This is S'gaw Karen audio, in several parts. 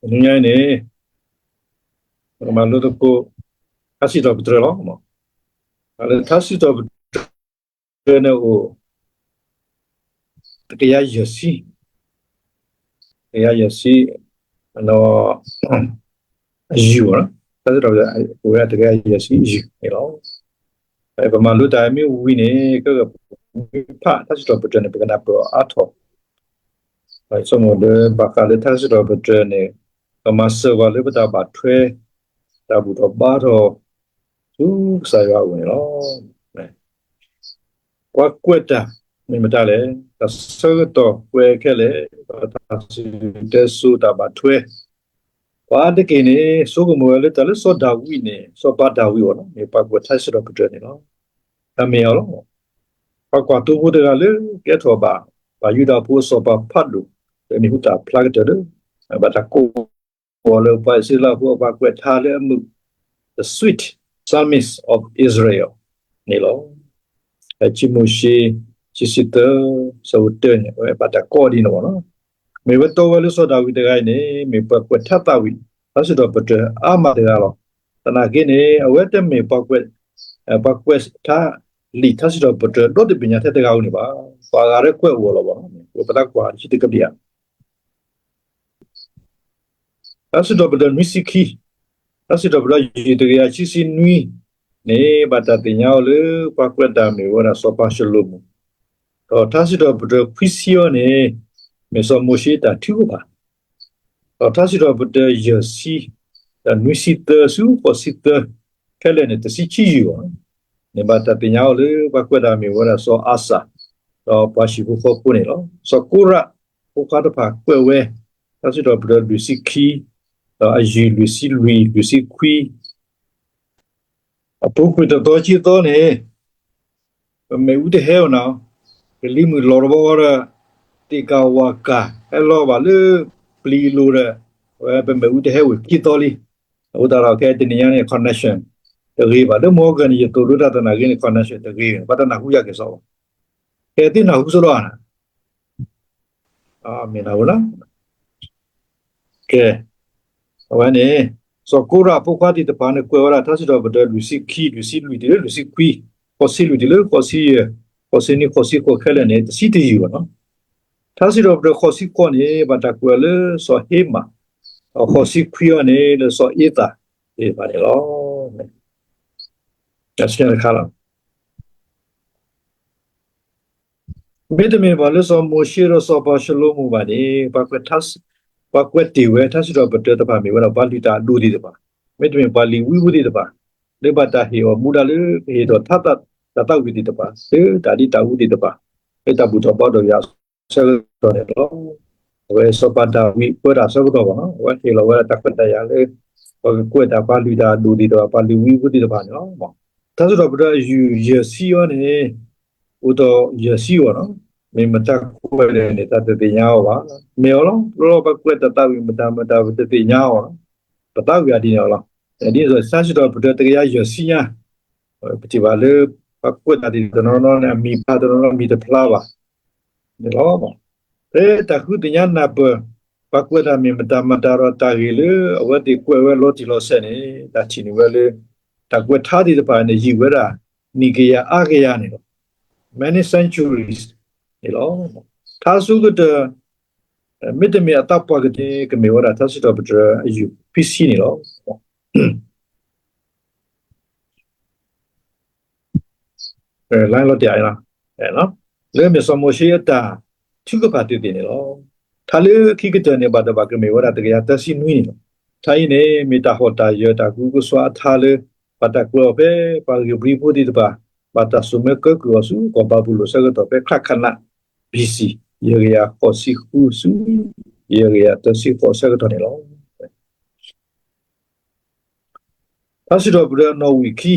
တနံၤညါအံၤန့ၣ် ပကမၤလိသကိး ထါစံးထီၣ်ပတြၢၤလီၤ. လၢထါစံးထီၣ်ပတြၢၤန့ၣ်အိၣ် တကယၤယဲၢ်ဆံ, တကယၤယဲၢ်ဆံ အယုၢ်, ထါစံးထီၣ်ပတြၢၤ အိၣ်ဝဲဒၣ်တကယၤယဲၢ်ဆံအယုၢ်န့ၣ်လီၤ. ပမၤလိတၢ်မ့ၢ်ဝံၤန့ၣ် ကဲ ပမ့ၢ်ဖးထါစံးထီၣ်ပတြၢၤန့ၣ် ပကနၢ်ပၢၢ်အီၤအါထီၣ် ဆိကမိၣ်လၢဘၣ်ဃးလၢထါစံးထီၣ်ပတြၢၤန့ၣ် ကမၤစၢၤပှၤလၢပတၢ်ဘၣ်ထွဲ တၢ်ဘူၣ်ထီၣ်ဘါထီၣ် ဆူကစၢ်ယွၤအအိၣ်န့ၣ်လီၤ. ပှၤကွဲးတၢ်မ့ၢ်မတၤလဲၣ်, တၢ်ဆၢကတီၢ်ကွဲးခဲလၢာ်, ပတၢ်စံၣ်စိၤတဲစိၤတၢ်ဘၣ်ထွဲ, ပှၤအါတက့ၢ်န့ၣ် ဆိကမိၣ်ဝဲလၢတၢ်လၢစီၤဒၤဝံးန့ၣ် စီၤပၤဒၤဝံးအဂီၢ်န့ၣ် မ့ၢ်ပှၤကွဲးထါစံးထီၣ်ပတြၢၤန့ၣ်လီၤ. တၢ်မ့ၢ်အီၤလီၤ. ပှၤကွၢ်သိဖိတဂၤလၢကဲထီၣ်ဘၣ် ပှၤယူဒၤဖိအစီၤပၤဖးဒိၣ် လၢမံၤဟူသၣ်ဖျါကတၢၢ်လၢ ဘၣ်တၢ်ကိးအီၤလၢပှၤအံၣ်စရ့လးဖိအပှၤကွဲးထါလၢအမုာ် The Sweet Psalmist of Israel န့ၣ်လီၤ. ခံမိၤၡ့ ခံဆံသၢ ဆၢဖိတၢန့ၣ် အဝဲဘၣ်တၢ်ကိးဒ်န့ၣ်လီၤ. မ့ၢ်ဝဲတီဝဲလၢစီၤဒၤဝံးတဂၤအံၤန့ၣ် မ့ၢ်ပှၤကွဲးထါသးဝံၣ် ထါစံးထီၣ်ပတြၢၤအါမးတဂၤလီၤ. သနာ်က့န့ၣ် အဝဲတမ့ၢ်ပှၤကွဲး, ပှၤကွဲးထါလံာ်ထါစံးထီၣ်ပတြၢၤဒီတဘ့ၣ်ညါထဲတဂၤဧိၤန့ၣ်ဘၣ်. ပှၤဂၤရဲၣ်ကွဲးအိၣ်အလီၢ်ဘၣ်, ပသးကွၢ်ဆံတကဘျံးဧါ ထါစံးထီၣ်ပတြၢၤနွံဆံခံ, ထါစံးထီၣ်ပတြၢၤယုၢ်တကယၤခံဆံနွံန့ၣ် ဘၣ်တၢ်သ့ၣ်ညါအီၤလၢ ပှၤကွဲးတၢ်မ့ၢ်ဝဲဒၣ်စီၤပၤၡလိၤမိၣ်, ဒီးထါစံးထီၣ်ပတြၢၤခွံဆံအံၤန့ၣ် မ့ၢ်စီၤမိၤၡ့တၢ်ထုကဖၣ်, ဒီးထါစံးထီၣ်ပတြၢၤယဲၢ်ဆံ, ဒီးနွံဆံသၢဆူဃိးဆံသၢ ခဲလၢာ်န့ၣ် တဆံခံယုၢ်အံၤန့ၣ် ဘၣ်တၢ်သ့ၣ်ညါအီၤလၢ ပှၤကွဲးတၢ်မ့ၢ်ဝဲဒၣ်စီၤအၤစၢ်, ဒီးပှၤဟံၣ်ဖိဃီဖိန့ၣ်လီၤ. စီၤကိရးဖိခွါတဖၣ်ကွဲးဝဲ ထါစံးထီၣ်ပတြၢၤလွံၢ်ဆံခံ, ဒီးအယုၢ်လွံၢ်ဆံလွံၢ် လွံၢ်ဆံခွံ အပူၤကွံာ်တသီခံသီန့ၣ် ပမ့ၣ်အူတဟဲဧိၤနီၤ, ကလံၤမုၢ်လီၤတဘီဃီဒီး တ့ၢ်ကၣ်ဝၣ်ကၣ် ဟဲလီၤဘၣ်လၢပျံၤအလိၤဒီး အဝဲပမ့ၣ်အူတဟဲဝံၤခံသီလံ. အဃိသတးဒီး ခဲအံၤတနံၤညါန့ၣ် connection တဂ့ၤဘၣ်. လၢမဟါကၢန့ၣ် ယသိၣ်လိတၢ်သနာ်က့န့ၣ် connection တဂ့ၤ, ဘၣ်တၢ်နၢ်ဟူယၤက့ၤစီဘၣ်. ခဲအံၤသုနၢ်ဟူစ့ၢ်ကီးဧါ မ့ၢ်နၢ်ဟူလီၤ. ကဲ, အဝဲန့ၣ် စီၤကိရးဖိခွါသ့ၣ်တဖၣ်န့ၣ် ကွဲးဝဲဒၣ်ထါစံးထီၣ်ပတြၢၤလွံၢ်ဆံခံ, လွံၢ်ဆံလွံၢ်တုၤလၢလွံၢ်ဆံခွံ, ဃိးဆံလွံၢ်တုၤလၢဃိးဆံယဲၢ်, ဃိးဆံနွံ ဃိးဆံဃိးခဲလၢာ်န့ၣ် တဆံတယုၢ်ဘၣ်နီၤ. ထါစံးထီၣ်ပတြၢၤဃိးဆံဃိးန့ၣ် ဘၣ်တၢ်ကွဲးအီၤလၢစီၤဟ့မၣ်, ဒီးဃိးဆံခွံအံၤန့ၣ် လၢစီၤအ့သၣ်သ့ၣ်တဖၣ်န့ၣ်လီၤ. တခါလီၤ. မ့တမ့ၢ်ဘၣ်လၢစီၤမိၤၡ့ဒီးစီၤပၤၡလိၤမိၣ်ဘၣ်န့ၣ် ပှၤကွဲးတ့ၢ်ဝဲထါစံးထီၣ်ပတြၢၤတဖၣ်မ့ၢ်ဝဲဒၣ်ပှၤလုၢ်တၢ်အဒိၣ်သ့ၣ်တဖၣ်, မ့တမ့ၢ်ပှၤလ့ၤဝံဖိသ့ၣ်တဖၣ်, လၢဘၣ်တၢ်ဟ့ၣ်အီၤမူဒါလၢကဟ့ၣ်ထီၣ်ထါသး တၢ်သးဝံၣ်သ့ၣ်တဖၣ် လၢတၢ်ဒ့တၢ်အူသ့ၣ်တဖၣ်, လၢတၢ်ဘူၣ်ထီၣ်ဘါထီၣ်ယွၤအဆၢကတီၢ်န့ၣ်လီၤ. အဝဲစီၤပၤဒၤဝံးပၢတၢ်အဆၢကတီၢ်ဘၣ်နီၤ, အဝဲဟ့ၣ်လီၤဝဲဒၣ်တၢ်ခွဲးတၢ်ယာ်လၢ ပှၤကကွဲးတၢ်ပှၤလုၢ်တၢ်အဒိၣ်သ့ၣ်တဖၣ် ပှၤလ့ၤဝံဖိသ့ၣ်တဖၣ်န့ၣ်လီၤ. ထါစံးထီၣ်ပတြၢၤအယုၢ်ယဲၢ်ဆံအံၤန့ၣ် အိၣ်ဒီးယဲၢ်ဆံအံၤနီၤ, မ့ၢ်မတၤကွဲးလဲၣ်န့ၣ် တၢ်တသ့ၣ်ညါအီၤဘၣ်. မ့ၢ်အီၤလီၤ, လီၤလီၤပှၤကွဲးတၢ်သးဝံၣ်မတၤမတၤပတသ့ၣ်ညါအီၤနီၤ, ပသးဝံၣ်အီၤဒ်န့ၣ်လီၤ. ဒ်သိးထါစံးထီၣ်ပတြၢၤတကယၤယဲၢ်ဆံညါ ပထံၣ်ဘၣ်လၢ ပှၤကွဲးတၢ်သ့ၣ်တနီၤနီၤန့ၣ် အမံၤဖျါတနီၤနီၤ မံၤတဖျါဘၣ် န့ၣ်လီၤ. ဖဲတၢ်ဃုသ့ၣ်ညါနၢ်ပၢၢ် ပှၤကွဲးတၢ်မ့ၢ်မတၤမတၤဒီးတၢ်ဂ့ၢ်လၢအဝဲသ့ၣ်ကွဲးဝဲလီၤတံၢ်လီၤဆဲးန့ၣ် တၢ်ထံၣ်န့ၢ်ဝဲလၢ တၢ်ကွဲးထါသ့ၣ်တဖၣ်န့ၣ် ယံာ်ဝဲဒၣ် နံၣ်ကယၤအါကယၤန့ၣ်လီၤ. Many centuries န့ၣ်လီၤ. ထါဆိကတၢၢ် မ့တမ့ၢ်အသးပှၢ်ကတၢၢ် ကမ့ၢ်ဝဲဒၣ်ထါစံးထီၣ်ပတြၢၤအယုၢ်ခွံဆံန့ၣ်လီၤ. လၢ လၢမ့ၢ်စီၤမိၤၡ့အတၢ်ထုကဖၣ်သ့ၣ်သ့ၣ်န့ၣ်လီၤ. ထါလၢခံကတၢၢ်န့ၣ် ဘၣ်တဘၣ်ကမ့ၢ်ဝဲဒၣ်တကယၤသၢဆံနွံန့ၣ်လီၤ. ထါအံၤန့ၣ် မ့ၢ်တၢ်ဟီၣ်တၢ်ယၢၤတၢ်ကဟုကစွါအထါလၢ ဘၣ်တၢ်ကွဲးအီၤဖဲ ပှၤဧ့ၤဘြံၤဖိသ့ၣ်တဖၣ် ဘၣ်တၢ်စိာ်မၢကၢကုၢ်အီၤဆူကီၢ်ဘၤဘူလိၣ်အဆၢကတီၢ် ဖဲချါခနး ဘီၣ်စံၣ် ယဲၢ်ကယၤဃိးဆံဃုဆူ ယဲၢ်ကယၤသၢဆံဃိးအဆၢကတီၢ်န့ၣ်လီၤ. ထါစံးထီၣ်ပတြၢၤနီၣ်ဝံာ်ခံ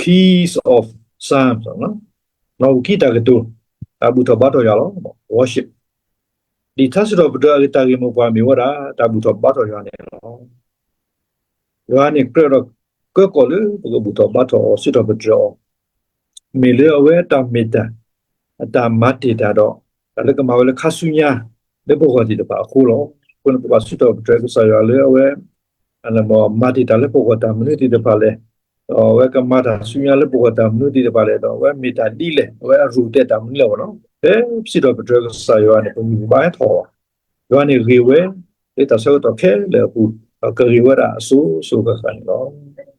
Keys of Psalms နီၣ်ဝံာ်ခံတၢ်ကတိၤ တၢ်ဘူၣ်ထီၣ်ဘါထီၣ်ယွၤလီၤ. Worship ဒ်ထါစံးထီၣ်ပတြၢၤအဂ့ၢ်တၢ်ဂ့ၢ်မိၢ်ပှၢ်မ့ၢ်ဝဲဒၣ် တၢ်ဘူၣ်ထီၣ်ဘါထီၣ်ယွၤန့ၣ်လီၤ. ယွၤန့ၣ်ကြၢးဒီးကၢကီၢ်လၢပကဘူၣ်ထီၣ်ဘါထီၣ်အီၤ စံးထီၣ်ပတြၢၤအီၤ မ့ၢ်လၢအဝဲအတၢ်မ့ၢ်တၢ် အတၢ်မၤတ့ၢ်တၢ်ဒီး တၢ်လၢကမၤဝဲလၢခါဆူညါ လၢပဂီၢ်သ့ၣ်တဖၣ်အဃိလီၤ. အဃိန့ၣ် ပဘၣ်စံးထီၣ်ပတြၢၤကစၢ်ယွၤလၢအဝဲ မၤတ့ၢ်တၢ်လၢပဂီၢ်တၢ်မနုၤသ့ၣ်တဖၣ်လဲၣ်, ဒီးအဝဲကမၤတၢ်ဆူညါလၢပဂီၢ်တၢ်မနုၤသ့ၣ်တဖၣ်လဲၣ်, ဒီးအဝဲမ့ၢ်တၢ်ဒ်လဲၣ်, အဝဲအရူၢ်တဲတၢ်မနုၤလဲၣ်ဘၣ်နီၤ. ဖဲပစံးထီၣ်ပတြၢၤကစၢ်ယွၤန့ၣ် ပဂံၢ်ပဘါဟဲထီၣ်, ယွၤန့ၣ်ဂ့ၤဝဲ လၢတၢ်ဆၢကတီၢ်ခဲလၢာ်အပူၤ, ဒီးကဂ့ၤဝဲဒၣ်အစိၤစိၤဃၣ်ဃၣ်န့ၣ်လီၤ.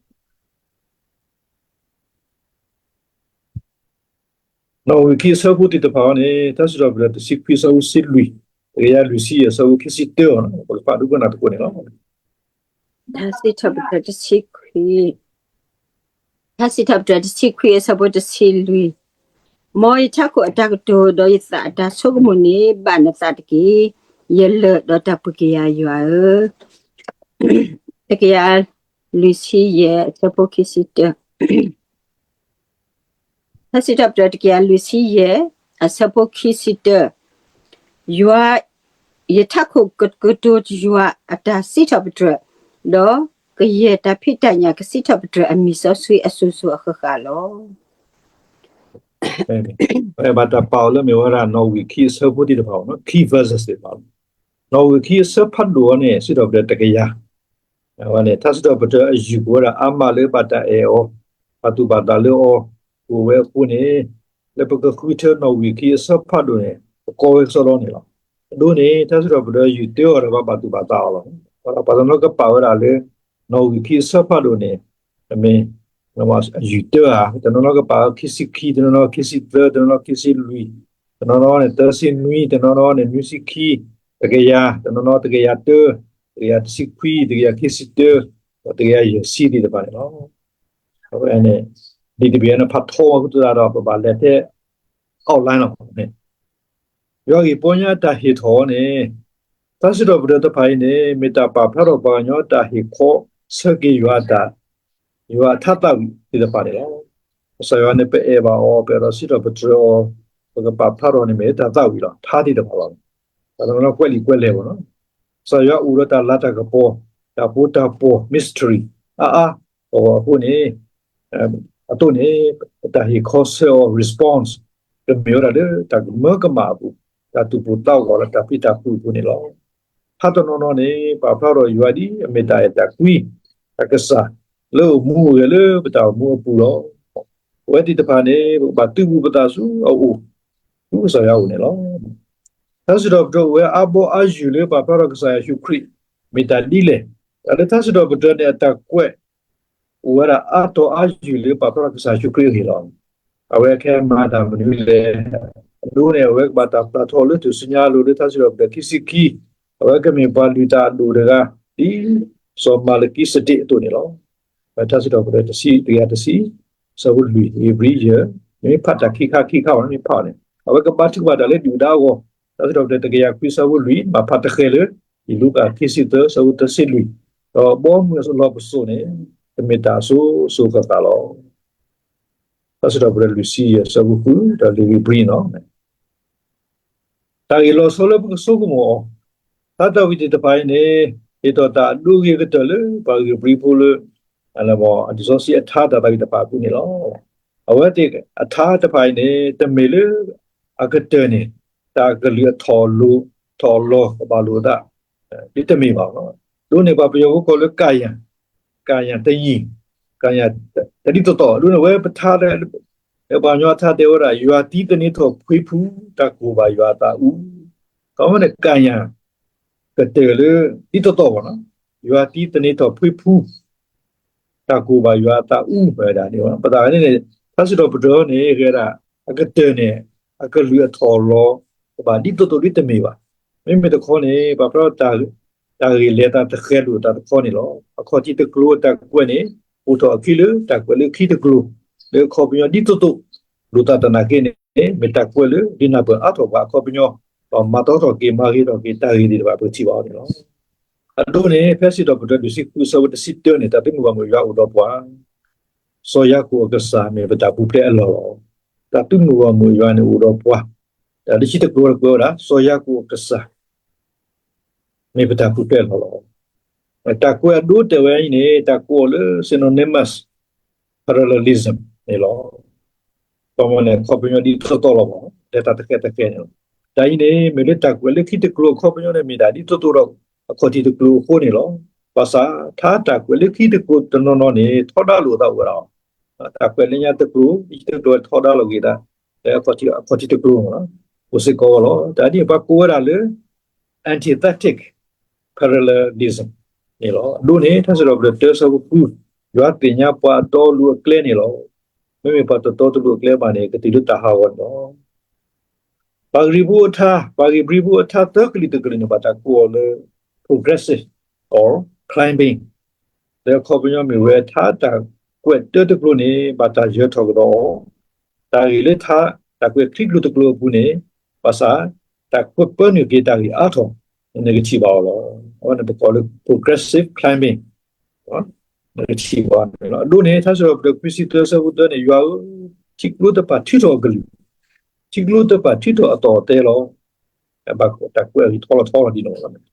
နီၣ်ဝံာ်ခံအဆၢဖိသ့ၣ်တဖၣ်အံၤန့ၣ် ထါစံးထီၣ်ပတြၢၤတဆံခွံအဆၢဖိတဆံလွံၢ်, တကယၤလွံၢ်ဆံယဲၢ်အဆၢဖိခံဆံတၢအံၤန့ၣ် ပကဖးဒိကနၣ်သကိးန့ၣ်လီၤ. ထါစံးထီၣ်ပတြၢၤတဆံခွံ, ထါစံးထီၣ်ပတြၢၤတဆံခွံအဆၢဖိတဆံလွံၢ်, မ်ယထးခိၣ်အတၢ်ကတိၤ ဒီးယသးအတၢ်ဆိကမိၣ်န့ၣ် ဘၣ်နသးတက့ၢ်, ယလၢၢ်ဒီးတၢ်ပှ့ၤကယၤယွၤဧၢ. တကယၤလွံၢ်ဆံယဲၢ်အဆၢဖိခံဆံတၢ ထါစံးထီၣ်ပတြၢၤတကယၤလွံၢ်ဆံယဲၢ် အဆၢဖိခံဆံတၢ, ယွၤ, ယထးခိၣ်ကကတိၤယွၤအတၢ်စံးထီၣ်ပတြၢၤ, ဒီးကယဲၢ်တၢ်ဖံးတၢ်ညၣ်ကစံးထီၣ်ပတြၢၤအမံၤစီဆှံအစိၤစိၤအဃၣ်ဃၣ်လီၤ. ဘၣ်တၢ်ပာ်အီၤလၢမ့ၢ်ဝဲဒၣ် နီၣ်ဝံာ်ခံအဆၢဖိသ့ၣ်တဖၣ်, key verses သ့ၣ်တဖၣ်, နီၣ်ဝံာ်ခံအဆၢဖးဒိၣ်အံၤန့ၣ် စံးထီၣ်ပတြၢၤတကယၤ အဝဲန့ၣ် ထါစံးထီၣ်ပတြၢၤအယုၢ်ကဝဲဒၣ်အါမးလၢဘၣ်တၢ်အဲၣ်အီၤ, ဘၣ်သူၣ်ဘၣ်သးလၢအီၤ, အိၣ်ဝဲအဃိန့ၣ်, လၢပကဃုထၢနီၣ်ဝံာ်ခံအဆၢဖးဒိၣ်န့ၣ် ပကီဝဲကစီဒီန့ၣ်လီၤ. အဒိန့ၣ် ထါစံးထီၣ်ပတြၢၤယုၢ်တၢအီၤဒီးဘၣ်သူၣ်ဘၣ်သးအီၤလီၤ. ပှၤတနီၤကပာ်ဝဲဒၣ်လၢ နီၣ်ဝံာ်ခံအဆၢဖးဒိၣ်န့ၣ် မ့ၢ် အယုၢ်တၢဧါ, တနီၤနီၤကပာ်ခံဆံခံ, တနီၤနီၤခံဆံသၢ, တနီၤနီၤခံဆံလွံၢ်, တနီၤနီၤန့ၣ် သၢဆံနွံ, တနီၤနီၤန့ၣ် နွံဆံခံ, တကယၤ, တနီၤနီၤတကယၤတၢ, တကယၤတဆံခွံ, တကယၤခံဆံတၢ, ဒီးတကယၤယဲၢ်ဆံသ့ၣ်တဖၣ်န့ၣ်လီၤ. အဝဲန့ၣ် ဒ်တဘ့ၣ်န့ၣ် ဖးထီဝဲဃုာ်သတးဒီး ပဘၣ်လဲၤထဲ outline လီၤ. ယွၤဂ့ၢ်ပီညါတၢ်ဟ့ၣ်ထီၣ်အီၤန့ၣ်, တၢ်စံးထီၣ်ပတြၢၤတဖၣ်အံၤန့ၣ် မ့ၢ်တၢ်ပာ်ဖျါထီၣ်ပှၤကညီတၢ်ဟ့ၣ်ခီဆၢက့ၤယွၤအတၢ်, ယွၤအထါသးဝံၣ်သ့ၣ်တဖၣ်န့ၣ်လီၤ. ကစၢ်ယွၤန့ၣ် ပအဲၣ်ဘၣ်အီၤ, ပအဲၣ်ဒိးစံးထီၣ်ပတြၢၤအီၤ, ပကပာ်ဖျါထီၣ်န့ၣ်မ့ၢ်တၢ်သးဝံၣ်လီၤ, ထါသ့ၣ်တဖၣ်လီၤ. ပှၤတနီၤနီၤကွဲးလံာ်ကွဲးလဲၢ်ဘၣ်နီၤ, ကစၢ်ယွၤအိၣ်ဒီးတၢ်လၤတၢ်ကပီၤ, တၢ်ပီးတၢ်ပီ, mystery အါအါအဃိန့ၣ်, အသိးန့ၣ် ပတၢ်ဟ့ၣ်ခီဆၢအီၤ response ကမ့ၢ်ဝဲဒၣ်လၢတၢ်ကမၢကမၣ်အပူၤ, တၢ်သူၣ်ပိၢ်သးဝးလၢတၢ်ဖံးတၢ်ဃုာ်အပူၤန့ၣ်လီၤ. ထါတနီၤနီၤန့ၣ် ပာ်ဖျါထီၣ်ယွၤဒ်အမ့ၢ်တၢ်အဲၣ်တၢ်ကွံ, တၢ်ကစၢ်, လၢအအိၣ်မူအိၣ်ဂဲၤလၢပတၢ်အိၣ်မူအပူၤလီၤ. ပဝဲသ့ၣ်တဖၣ်န့ၣ် ပကဘၣ်သုးဘူးပသးဆူအအိၣ်, ဆူကစၢ်ယွၤအအိၣ်န့ၣ်လီၤ. ထါစံးထီၣ်ပတြၢၤအိၣ်ဝဲအါဘီအါယုၢ်လၢပာ်ဖျါထီၣ်ကစၢ်ယ့ၣ်ၡူးခရံာ် မ့ၢ်တၢ်ဒ်လဲၣ်. တၢ်လၢထါစံးထီၣ်ပတြၢၤန့ၣ် အတၢ်ကွဲး အိၣ်ဝဲဒၣ်အါတီၤအါယုၢ်လၢပာ်ဖျါထီၣ်ကစၢ်ယ့ၣ်ၡူးခရံာ်အဂ့ၢ်လီၤ. အဝဲကဟဲမၤတၢ်မနုၤလဲၣ်. အဒိန့ၣ် အဝဲကဘၣ်တၢ်ပျၢ်ထီၣ်လၢထူၣ်စုညါအလိၤလၢထါစံးထီၣ်ပတြၢၤခံဆံခံ, အဝဲကမ့ၢ်ပှၤလုၢ်တၢ်အဒိၣ်တဂၤ, ဒ်စီၤမၤလကံစဒ့းအသိးန့ၣ်လီၤ. ထါစံးထီၣ်ပတြၢၤတဆံ, တကယၤတဆံ, ဆၢဖိလွံၢ်, ဧ့ၤဘြံၤယဲၢ်, မ့မ့ၢ်ဖးတၢ်ခံခါခံခါဘၣ်န့ၣ်မ့ၢ်ဖးအီၤန့ၣ် အဝဲကဘါထုကဖၣ်တၢ်လၢဒုၣ်ဒါအဂီၢ်, ထါစံးထီၣ်ပတြၢၤတကယၤခွံဆၢဖိလွံၢ်, မ့ၢ်ဖးတဃဲၤလၢ လံာ်လူၤကၣ်ခံဆံသၢဆၢဖိသၢဆံလွံၢ်, ဒီးဘီမုၢ်အလီၢ်ပစိာ်န့ၣ် ကမ့ၢ်တၢ်အစိၤစိၤဃၣ်ဃၣ်လီၤ. ထါစံးထီၣ်ပတြၢၤလွံၢ်ဆံယဲၢ်ဆၢဖိဃု, ဒီးလံာ်ဧ့ၤဘြံၤန့ၣ် တၢ်ဂ့ၢ်လီၤဆီလၢပကဆိကမိၣ်အီၤ, ထါသးဝံၣ်သ့ၣ်တဖၣ်အံၤန့ၣ် ဟ့ၣ်ထီၣ်တၢ်အဒိအဂ့ၤကတၢၢ်လၢပှၤဧ့ၤဘြံၤဖိလၢ အလံာ်စီဆှံအထါတၢ်သးဝံၣ်တဖၣ်အပူၤန့ၣ်လီၤ. အဝဲသ့ၣ်အထါတဖၣ်အံၤန့ၣ် တမ့ၢ်လၢအကတၢၢ်န့ၣ် တၢ်ကလုၢ်အထီၣ်အလီၤ, ထီၣ်အလီၤကဘၣ်လိာ်အသး, ဒ်တမ့ၢ်ဘၣ်. ဒ်န့ၣ်ပှၤပယီၤဖိကိးလၢ ကၣ်ယၣ်, ကၣ်ယၣ်တယံၤ, ကၣ်ယၣ်တဒ်သိးသိး, ဒ်န့ၣ်ဝဲပထါ ပှၤကညီအထါတဲဝဲဒၣ် ယွၤတံသန့ၤထီၣ်ဖှံဖု, တၢ်ကိၢ်ဘၣ်ယွၤအသးအူ. ခီမ့ၢ်န့ၣ် ကၣ်ယၣ် ကတၢၢ်လၢ ဒ်သိးသိးဘၣ်နီၤ, ယွၤတံသန့ၤထီၣ်ဖှံဖု, တၢ်ကိၢ်ဘၣ်ယွၤအသးအူဝဲဒၣ်န့ၣ်. ပသးန့ၣ်န့ၣ် ထါစံးထီၣ်ပတြၢၤန့ၣ် ဂ့ၤဒၣ် အကတၢၢ်န့ၣ် အကလုၢ်အထီၣ်အလီၤ ကဘၣ်ဒ်သိးသိးဒ်တမ့ၢ်ဘၣ်. မ့မ့ၢ်တခီန့ၣ် ပာ်ဖျါထီၣ် တၢ်ဂ့ၢ်လဲၤတၢ်တဃဲၤလိာ်အသးတခီန့ၣ်လီၤ. အခီၣ်ထံးတကျိၤအတၢ်ကွဲးန့ၣ် အိၣ်ထီၣ်အခံလၢတၢ်ကွဲးလၢခံတကျိၤ လၢအခီပညီဒ်သိးသိး လိာ်သးသနာ်က့န့ၣ် မ့ၢ်တၢ်ကွဲးလၢဒုးနၢ်ပၢၢ်အါထီၣ်ပှၤအခီပညီ ဒီးမၤတီထီၣ်က့ၤ မၤဂ့ၤထီၣ်က့ၤ တၢ်ဂ့ၢ်သ့ၣ်တဖၣ်ပထံၣ်ဘၣ်အီၤန့ၣ်လီၤ. အဒိန့ၣ် ဖဲစံးထီၣ်ပတြၢၤလွံၢ်ဆံဃုအဆၢဖိတဆံတၢန့ၣ် တၢ်သုးမုၢ်ဂီၢ်မုၢ်ယွၤအိၣ်ဒီးပှၤ စီၤယၤကိာ်အကစၢ်မ့ၢ်ပတၢ်ပူၤဖျဲးအလီၢ်လီၤ. တၢ်သုးမုၢ်ဂီၢ်မုၢ်ယွၤန့ၣ်အိၣ်ဒီးပှၤ, တၢ်လၢခံတကျိၤတကွဲးဝဲဒၣ် စီၤယၤကိာ်အကစၢ် မ့ၢ်ပတၢ်ပူၤဖျဲးအလီၢ်လီၤ. တၢ်ကွဲးအဒိတဲဝဲအံၤန့ၣ် တၢ်ကိးအီၤလၢ synonymous parallelism န့ၣ်လီၤ. ခီပညီန့ၣ် အခီပညီဒ်သိးသိးလီၤဘၣ်, လဲၤတၢ်တဃဲၤတဃဲၤန့ၣ်လီၤ. တၢ်အံၤန့ၣ် မ့ၢ်လၢတၢ်ကွဲးလၢခံတကျိၤအခီပညီန့ၣ် မ့ၢ်ဒၣ်ဒ်သိးသိးဒီး အခီၣ်ထံးတကျိၤအဃိန့ၣ်လီၤ. ဘၣ်ဆၣ် ထါတၢ်ကွဲးလၢခံတကျိၤတနီၤနီၤန့ၣ် ထီဒါလိာ်သးအိၣ်ဝဲဒၣ်, တၢ်ကွဲးလၢညါတကျိၤ တကျိၤထီဒါလိာ်က့ၤသး အခီၣ်ထံးတကျိၤ အိၣ်စ့ၢ်ကီးလီၤ. တၢ်ဒ်န့ၣ် ပှၤကိးဝဲဒၣ်လၢ antithetical parallelism န့ၣ်လီၤ. အဒိန့ၣ် ထါစံးထီၣ်ပတြၢၤတၢ ဆၢဖိဃု, ယွၤသ့ၣ်ညါပှၤအတီအလိၤအကျဲန့ၣ်လီၤ. မ့မ့ၢ်ပှၤတတီတလိၤအကျဲဘၣ်န့ၣ် ကတုၤလၢတၢ်ဟးဂီၤန့ၣ်လီၤ. ပှၤဧ့ၤဘြံၤဖိအထါ, ပှၤဧ့ၤဘြံၤဖိအထါသၢကလုာ်တကလုာ်န့ၣ် ဘၣ်တၢ်ကိးအီၤလၢ progressive or climbing, လၢအခီပညီမ့ၢ်ဝဲ ထါတၢ်ကွဲးတၢတကျိၤန့ၣ် ဘၣ်တၢ်ယၢၤထီၣ်ကဒီးအီၤ, တၢ်ဂ့ၢ်လၢထါ တၢ်ကွဲးခံကျိၤတကျိၤအပူၤန့ၣ် ဘၣ်ဆၣ် တၢ်ကွဲးပၢနုာ်က့ၤတၢ်ဂ့ၢ်အါထီၣ် နကထံၣ်ဘၣ်အီၤလီၤ. အဝဲန့ၣ်ပကိးလၢ progressive climbing နကထံၣ်ဘၣ်န့ၣ်လီၤ. အဒိန့ၣ် ထါစံးထီၣ်ပတြၢၤခွံဆံသၢ ဆၢဖိသၢန့ၣ် ယွၤဧၢ, ထံကျိတဖၣ်ထုးထီၣ်အကလုၢ်, ထံကျိတဖၣ်ထုးထီၣ်အတီၢ်အတဲလီၤ. ဘၣ်တၢ်ကွဲးအဂံၢ်ထီၣ်လီၤထီလီၤဒ်န့ၣ်လီၤ.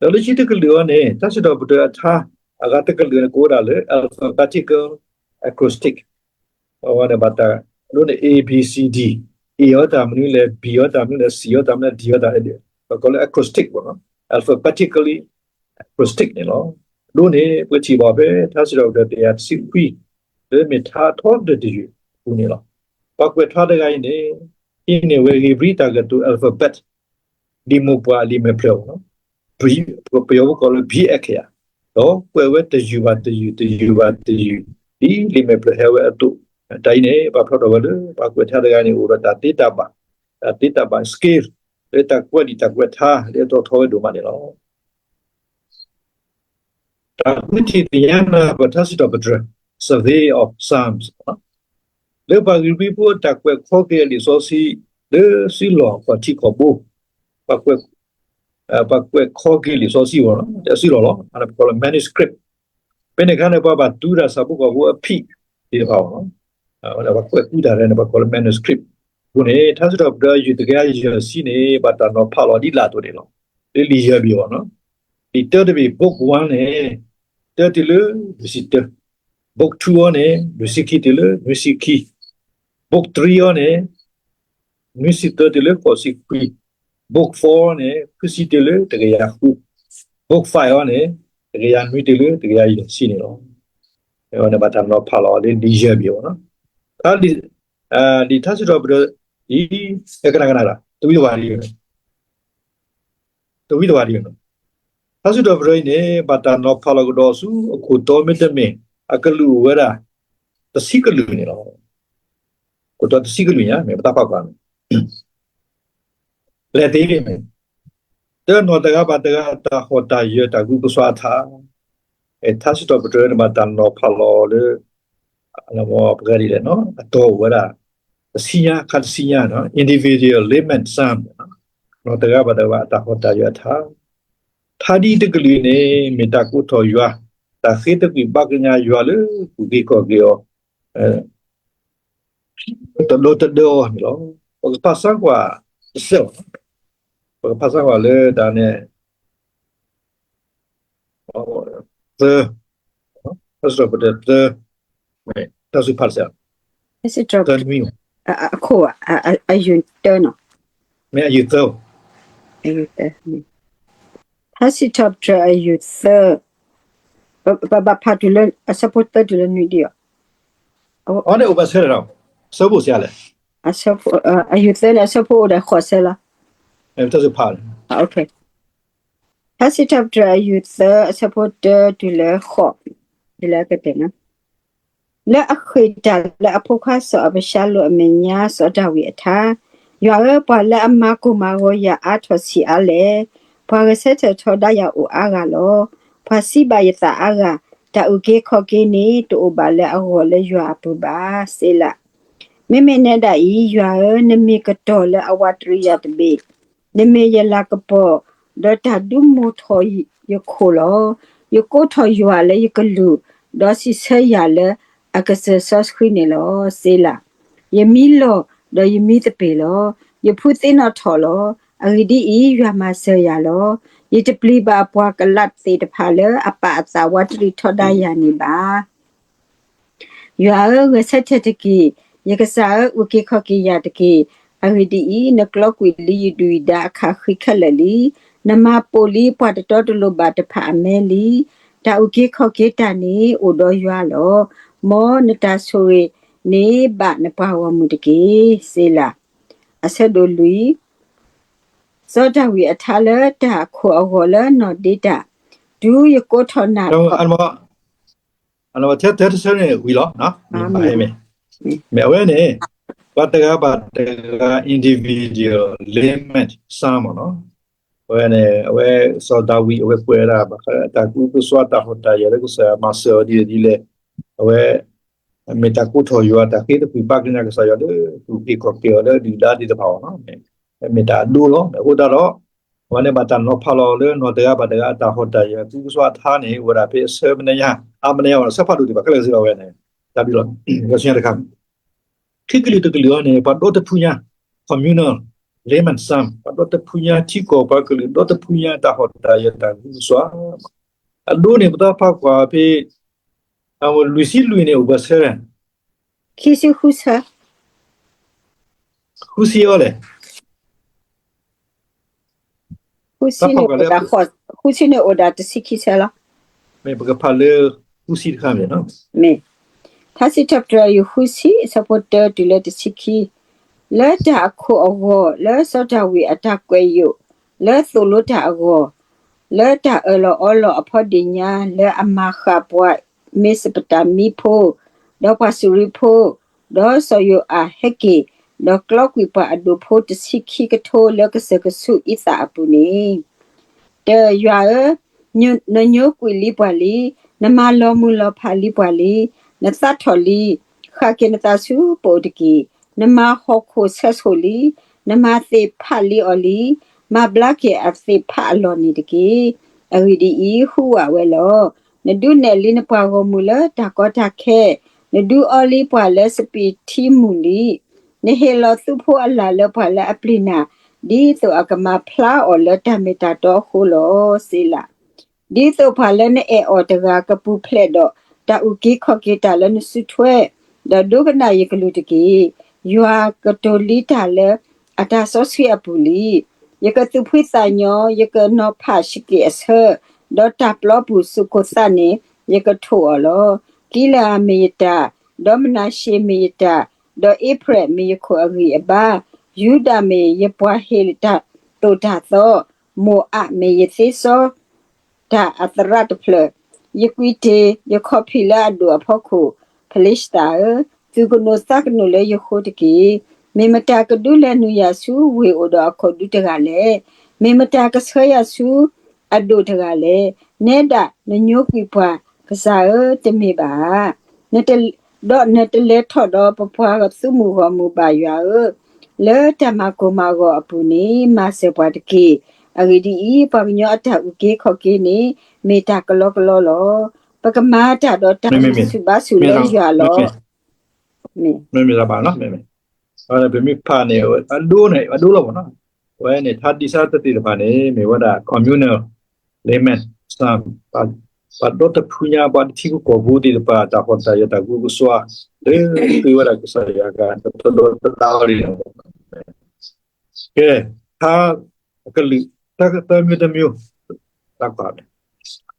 ဒီးလၢခံတကလုာ်အံၤန့ၣ် ထါစံးထီၣ်ပတြၢၤအထါ အဂၤတကလုာ်န့ၣ် ကိးဝဲဒၣ်လၢ alphabetical acrostic အဝဲန့ၣ်ဘၣ်တၢ်ဒိးန့ၢ် A B C D, A အီၤတၢ်မနုၤလဲၣ်, B အီၤတၢ်မနုၤလဲၣ်, C အီၤတၢ်မနုၤလဲၣ်, D အီၤတၢ်မနုၤလဲၣ်, ပကိးလၢ acrostic ပေါ့နော်, alphabetically acrostic န့ၣ်လီၤ. အဒိန့ၣ် ပကထံၣ်ဘၣ်ဖဲ ထါစံးထီၣ်ပတြၢၤတကယၤတဆံခွံ လၢမ့ၢ်ထါထီတဒုအပူၤန့ၣ်လီၤ. ပှၤကွဲးထါတဂၤအံၤန့ၣ် ဟံးန့ၢ်ဝဲဧ့ၤဘြံၤတၢ်ကတိၤ alphabet လံာ်မိၢ်ပှၢ်လံာ်မဲာ်ဖျၢၣ်, ပယီၤဖိကိးလၢ ဘံအဲၣ်ခယၤ, ဒီးကွဲးဝဲတယုၢ်ဘၣ်တယုၢ် တယုၢ်ဘၣ်တယုၢ် ဒ်လံာ်မဲာ်ဖျၢၣ်ဟဲဝဲအသိး, တၢ်အံၤန့ၣ် ဘၣ်ဖျါထီၣ်ဝဲလၢ ပှၤကွဲးထါတဂၤန့ၣ် အိၣ်ဒီးတၢ်သ့တၢ်ဘၣ်, တၢ်သ့တၢ်ဘၣ် skill လၢတၢ်ကွဲးလံာ်တၢ်ကွဲးထါ လၢအတီထီဝဲဒိၣ်မးန့ၣ်လီၤ. တၢ်ဃုထံၣ်သ့ၣ်ညါနၢ်ပၢၢ် ထါစံးထီၣ်ပတြၢၤ survey of Psalms လၢပှၤဧ့ၤဘြံၤဖိအတၢ်ကွဲးခီက့ၤအလံာ်စီဆှံ လၢစုလီၢ်ခီၣ်ထံးခီၣ်ဘိ, ပှၤကွဲး, ပှၤကွဲးခီက့ၤလံာ်စီဆှံအဂီၢ်လီၤ, အစုလီၢ်လီၤ, ပကိးလၢ manuscript. ဖဲန့ၣ်အခါန့ၣ် ပှၤဘၣ်သူတၢ်ဆၣ်ဖိကီၢ်ဖိအဖံးသ့ၣ်တဖၣ်အဂီၢ်လီၤ. ပှၤကွဲးကူတၢ်န့ၣ် ပှၤကိးလၢ manuscript အဃိန့ၣ် ထါစံးထီၣ်ပတြၢၤအယုၢ်တကယၤယဲၢ်ဆံန့ၣ် ဘၣ်တၢ်နီၤဖးလီၤဒ်လာ်အသိးန့ၣ်လီၤ. လၢလံာ်ယဲၢ်ဘ့ၣ်အဂီၢ်လီၤ. လံာ်တၢတဘ့ၣ် book one န့ၣ် တၢတုၤလၢလွံၢ်ဆံတၢ, book two အံၤန့ၣ် လွံၢ်ဆံခံတုၤလၢနွံဆံခံ, book three အံၤန့ၣ် နွံဆံသၢတုၤလၢဃိးဆံခွံ, book four န့ၣ် ဃုဆံတုၤလၢတကယၤဃု, book five အံၤန့ၣ် တကယၤနွံတုၤလၢတကယၤယဲၢ်ဆံန့ၣ်လီၤ. န့ၣ်ဘၣ်တၢ်နီၤဖးလီၤလၢလံာ်ယဲၢ်ဘ့ၣ်အဂီၢ်လီၤ. လံာ်ထါစံးထီၣ်ပတြၢၤအံၤ ကနၣ်ကနၣ် တဝံတဝါဒ် တဝံတဝါဒ်န့ၣ်, ထါစံးထီၣ်ပတြၢၤအံၤန့ၣ် ဘၣ်တၢ်နီၤဖးလီၤကဒီးဆူအခိၣ်တီမ့တမ့ၢ် အကလုာ်အိၣ်ဝဲဒၣ် တဆံကလုာ်န့ၣ်လီၤ. ခိၣ်တီတဆံကလုာ်ညါ မ့ၢ်ပတၢ်ဖးကွၢ်န့ၣ် လဲၤသ့န့ၣ်, တနီၤတဂၤဘၣ်တဂၤ တၢ်ဟီၣ်တၢ်ယၢၤ တၢ်ဂုာ်ကစှၤအထါ, ထါစံးထီၣ်ပတြၢၤန့ၣ် ဘၣ်တၢ်နီၤဖးလီၤလၢ ပဂၤဒ်လဲၣ် အတီၢ်အိၣ်ဝဲဒၣ် တဆံညါ ခါတဆံညါန့ၣ် individual layman psalm နီၤတဂၤဘၣ်တဂၤ အတၢ်ဟီၣ်တၢ်ယၢၤအထါ, ထါဒ်တကလုာ်န့ၣ် မ့ၢ်တၢ်ကိးထီၣ်ယွၤ, တၢ်ဃ့သကွံၢ်ဘါကညးယွၤလၢအပူၤကွံာ်ခီၣ်က့ၤအီၤ တဒၢတဒၢအီၤန့ၣ်လီၤ. ပကဖးဆါကွၢ်တစဲး, ပကဖးဆါကွၢ်လၢတၢ်န့ၣ် သၢ, သၢ, တၢ်စံးထီၣ်ပတြၢၤသၢ, တၢ်စံးဖးတစဲး, သၢနွံ, အယုၢ်တၢနီၤ, မ့ၢ်အယုၢ်သၢ, ထါစံးထီၣ်ပတြၢၤအယုၢ်သၢ, ပဘၣ်ဖးတုၤလၢအဆၢဖိသၢတုၤလၢနွံဒ်အီၤ, အဝဲန့ၣ်အိၣ်ဘၣ်ဆၢဒီး အဆၢဖိစဲးလဲၣ်, အယုၢ်သၢန့ၣ် အဆၢဖိအိၣ်ဒီးဃိးဆၢလီၤ, တၢ်စံးဖး ထါစံးထီၣ်ပတြၢၤအယုၢ်သၢ အဆၢဖိတၢတုၤလၢဃိး, တုၤလၢကတၢၢ်န့ၣ်, လၢအဃ့ၢ်တၢ်လၢအဖိခွါစီၤအၤဘၡါလိၣ်အမဲာ်ညါစီၤဒၤဝံးအထါ, ယွၤဧၢ, ပှၤလၢအမၤကိၢ်မၤဂီၤယၤအါထီၣ်ဆံးအါလဲၣ်. ပှၤဂဲၤဆၢထၢၣ်ထီဒါယၤအိၣ်အါဂၤလီၤ. ပှၤစံးဘၣ်ယသးအါဂၤ, တၢ်အုၣ်က့ၤခီၣ်က့ၤန့ၣ် တအိၣ်ဘၣ်လၢအဂီၢ်လၢယွၤအပူၤဘၣ်. စ့လး. မ့မ့ၢ်နဲဒၣ်အံၤ, ယွၤဧၢ, နမ့ၢ်ကတီၢ်လၢအဝးတရံးယၤတဘ့ၣ်, နမ့ၢ်ယလၤကပီၤ, ဒီးတၢ်ဒုးမိာ်ထီၣ်ယခိၣ်လီၤ. ယကိးထီၣ်ယွၤလၢယကလုၢ်, ဒီးစံးဆၢယၤလၢအကစၢၢ်စီဆှံန့ၣ်လီၤ. စ့လး. ယမံလီၢ်, ဒီးယမံသပ့ၤလီၤ. ယဖုသ့ၣ်နီၣ်ထီၣ်လီၤ. အဂ့ၢ်ဒ်အံၤ, ယွၤမၤစၢၤယၤလီၤ. ယတပျံၤဘၣ်ပှၤကလးသ့ၣ်တဖၣ်လၢအပာ်အသးဝးတရံးထီဒါယၤန့ၣ်ဘၣ်. ယွၤဧၢ, ဂဲၤဆၢထၢၣ်တက့ၢ်. ယကစၢ်ဧၢ, အုၣ်က့ၤခီၣ်က့ၤယၤတက့ၢ်. အဂ့ၢ်ဒ်အံၤ, နကျီကွံာ်လံယဒုၣ်ယဒါအခးဃံခဲလၢာ်လံ. နမၤပိာ်လံပှၤတတီတလိၤဘၣ်တဖၣ်အမဲလံ. တၢ်အုၣ်က့ၤခီၣ်က့ၤတၢ်န့ၣ်အိၣ်ဒီးယွၤလီၤ. မ်နတၢ်ဆိၣ်ဂ့ၤန့ၣ်ဘၣ်နပှၤဂီၢ်မုၢ်တက့ၢ်. စ့လး. အဆၢဒိၣ်လွံၢ်. စီၤဒၤဝံးအထါလၢတၢ်အခိၣ်အဂီၢ်လၢနီၢ်ဒ့တၢ်, တုၤယကိးထီၣ်နၤထီၣ် ထဲတဆၢန့ၣ်ဝံၤလီၤ. မ့ၢ်အဝဲန့ၣ် ပှၤတဂၤဘၣ်တဂၤ individual layman psalm မ့ၢ်နီၤ. အဝဲန့ၣ် အဝဲစီၤဒၤဝံး အဝဲကွဲးဝဲဒၣ် ဘၣ်ဃးလၢတၢ်ကူၣ်ကစွါတၢ်ဟီၣ်တၢ်ယၢၤလၢကစၢ်ယွၤမၤစၢၤအီၤဒ်လဲၣ်ဒ်လဲၣ်, အဝဲ မ့ၢ်တၢ်ကိးထီၣ်ယွၤ တၢ်ဃ့သကွံာ်ဘၣ်က့ၤကစၢ်ယွၤလၢ အုၣ်က့ၤခီၣ်က့ၤအီၤလၢဒုၣ်ဒါသ့ၣ်တဖၣ်အဂီၢ်နီၤ. မ့ၢ်တၢ်အဒိလီၤ. မ့ၢ်အဃိသတးဒီး အဝဲန့ၣ်ဘၣ်တၢ်နီၤဖးလီၤလၢနီၢ်တဂၤဘၣ်တဂၤအတၢ်ဟီၣ်တၢ်ယၢၤ ကူၣ်ကစွါအထါန့ၣ် အိၣ်ဝဲဒၣ်ဖဲအဆၢမနုၤညါ အါမနုၤညါ အဆၢဖးဒိၣ်ဒံးဘၣ်ခဲလၢာ်စ့ၢ်ကီးဝဲန့ၣ် တၢ်ဘျုးလီၤ. ဆူညါတခါ ခံကလုာ်တကလုာ်အံၤန့ၣ် ပှၤဒီတဖုညါ communal layman psalm ပှၤဒီတဖုညါ ထံကီၢ်ပှၤကလုာ်ဒီတဖုညါ တၢ်ဟီၣ်တၢ်ယၢၤတၢ်ကူၣ်ကစွါ အဒိန့ၣ် ပသးဖးကွၢ်ဖဲ လွံၢ်ဆံလွံၢ်န့ၣ် အိၣ်ဘၣ်ဆၢ ခံဆံဃုဆၢ ဃုဆံအီၤလဲၣ်. ဃုဆံန့ၣ်အိၣ်ဒၣ် ဃုဆံန့ၣ်အိၣ်ဒၣ်တဆံခံဆၢလီၤ. မ့ၢ်ပကဖးလၢ ဃုဆံတခါမ့ၢ်နီၤ. မ့ၢ် ထါစံးထီၣ်ပတြၢၤ အယူၢ်ဃုဆံ အဆၢဖိတၢတုၤလၢတဆံခံ, လၢတၢ်အခိၣ်အဂီၢ် လၢစီၤဒၤဝံးအတၢ်ကွဲးယိာ် လၢသိၣ်လိတၢ်အဂီၢ်, လၢတၢ်အၢၣ်လီၤအီလီၤအဖီဒ့ၣ်ညါ လၢအမၤဃာ်ပှၤမ့းစပတၤမံဖိ ဒီးပှၤစူၤရံဖိ, ဒီးစီၤယိၤအၤဟဲက့ၣ်, ဒီးကျီကွံာ်ပှၤအဒိၣ်ဖိတဆံခံကထိလၢကစၢၢ်ကဆူးအံသၣ်အပူၤန့ၣ်, တၢ်ယွၤဧၢ, နညိကွံာ်လံပှၤလံ, နမၤလီၤမုၢ်လီၤဖးလံပှၤလံ, နသးထီၣ်လံ, ဃၣ်က့ၤနသးဆူပအိၣ်တက့ၢ်. နမၤဟီၣ်ခိၣ်ဆၢဆိၣ်လံ, နမၤသ့ၣ်ဖးလံအီၤလံ, မၤဘျါက့ၤအသ့ၣ်ဖးအလီၢ်န့ၣ်တက့ၢ်. အဂ့ၢ်ဒ်အံၤ, ဟူးဝးဝဲလီၤ. နဒုးနဲၣ်လံနပှၤဂီၢ်မုၢ်လၢတၢ်ကီတၢ်ခဲ, နဒုးအီလံပှၤလၢစပံးထံမုၢ်လံ. နဟ့ၣ်လီၤသုးဖိအလၣ်လၢပှၤလၢအပျံၤနၤ, ဒ်သိးအကမၤဖျါအီၤလၢတၢ်မ့ၢ်တၢ်တီအဃိလီၤ. စ့လး. ဒ်သိးပှၤလၢနအဲၣ်အီၤတဂၤကပူၤဖျဲးဒီးတၢ်အုၣ်က့ၤခီၣ်က့ၤတၢ်လၢနစုထွဲ, ဒီးဒိကနၣ်ယကလုၢ်တက့ၢ်. ယွၤကတိၤလံတၢ်လၢအတၢ်စီဆှံအပူၤလံ. ယကသူၣ်ဖှံသးညီ, ယကနီၤဖးစက့ၣ်အဆၢ, ဒီးတၢ်ပျီပူၤစူၢ်ခိၣ်သးန့ၣ် ယကထိၣ်အီၤလီၤ. ကံလအၤမ့ၢ်ယတၢ်, ဒီးမနၤၡ့မ့ၢ်ယတၢ်, ဒီးအ့ဖရဲၣ်မ့ၢ်ယခိၣ်အဂံၢ်အဘါ, ယူဒၤမ့ၢ်ယပှၤဟ့ၣ်တၢ်သိၣ်တၢ်သီ, မိၤအးမ့ၢ်ယသ့စီ တၢ်အသရၣ်တဖျၢၣ်, ယကွံာ်တ့ၢ်, ယခီၣ်ဖံးလၢအဒိၣ်အဖီခိၣ်, ဖလ့ၡသးဧၢ, သူၣ်ကနိးသးကနိးလၢယဃိတက့ၢ်. မ့ၢ်မတၤကဒုးလဲၤနုာ်ယၤဆူဝ့ၢ်အိၣ်ဒီးအခီၣ်ဒူတဂၤလဲၣ်. မ့ၢ်မတၤကဆှၢယၤဆူအဒိၣ်တဂၤလဲၣ်. နဲဒၣ်နညိကွံာ်ပှၤ, ကစၢ်ဧၢ, တမ့ၢ်ဘၣ်ဧါ. ဒီးနတလဲၤထီၣ်ဒီးပပှၤသုးမုၢ်ဂီၢ်မုၢ်ဘၣ်ယွၤဧၢ, လၢတၢ်မၤကိၢ်မၤဂီၤအပူၤန့ၣ် မၤစၢၤပှၤတက့ၢ်. အဂ့ၢ်ဒ်အံၤ, ပှၤကညီအတၢ်အုၣ်က့ၤခီၣ်က့ၤန့ၣ် မ့ၢ်တၢ်ကလီကလီလီၤ. ပကမၤတၢ်ဒီးတၢ်စူၣ်ဘါစူၣ်လၢယွၤလီၤ. မ့ၢ် မ့ၢ်မ့ၢ်ဘၣ်နီၤ, မ့မ့ၢ် ပမ့ၢ်ဖးန့ၣ် အဒိန့ၣ် အဒိလီၤမ့ၢ်နီၤ. အဝဲန့ၣ် ထါဒံးစါတသ့ၣ်တဖၣ်န့ၣ် မ့ၢ်ဝဲဒၣ် communal layman psalm ပှၤဒီတဖုညါ ပှၤတထံဖိကီၢ်ဖိသ့ၣ်တဖၣ် တၢ်ဟီၣ်တၢ်ယၢၤတၢ်ကူၣ်ကစွါ လၢသုဝဲဒၣ်ကစၢ်ယွၤအဂၤ တတီဒီးတဒါအီၤဒ်န့ၣ် ကဲ, ထါအကလုာ် တၢ်ကတၢၢ်မံၤတမံၤ တၢ်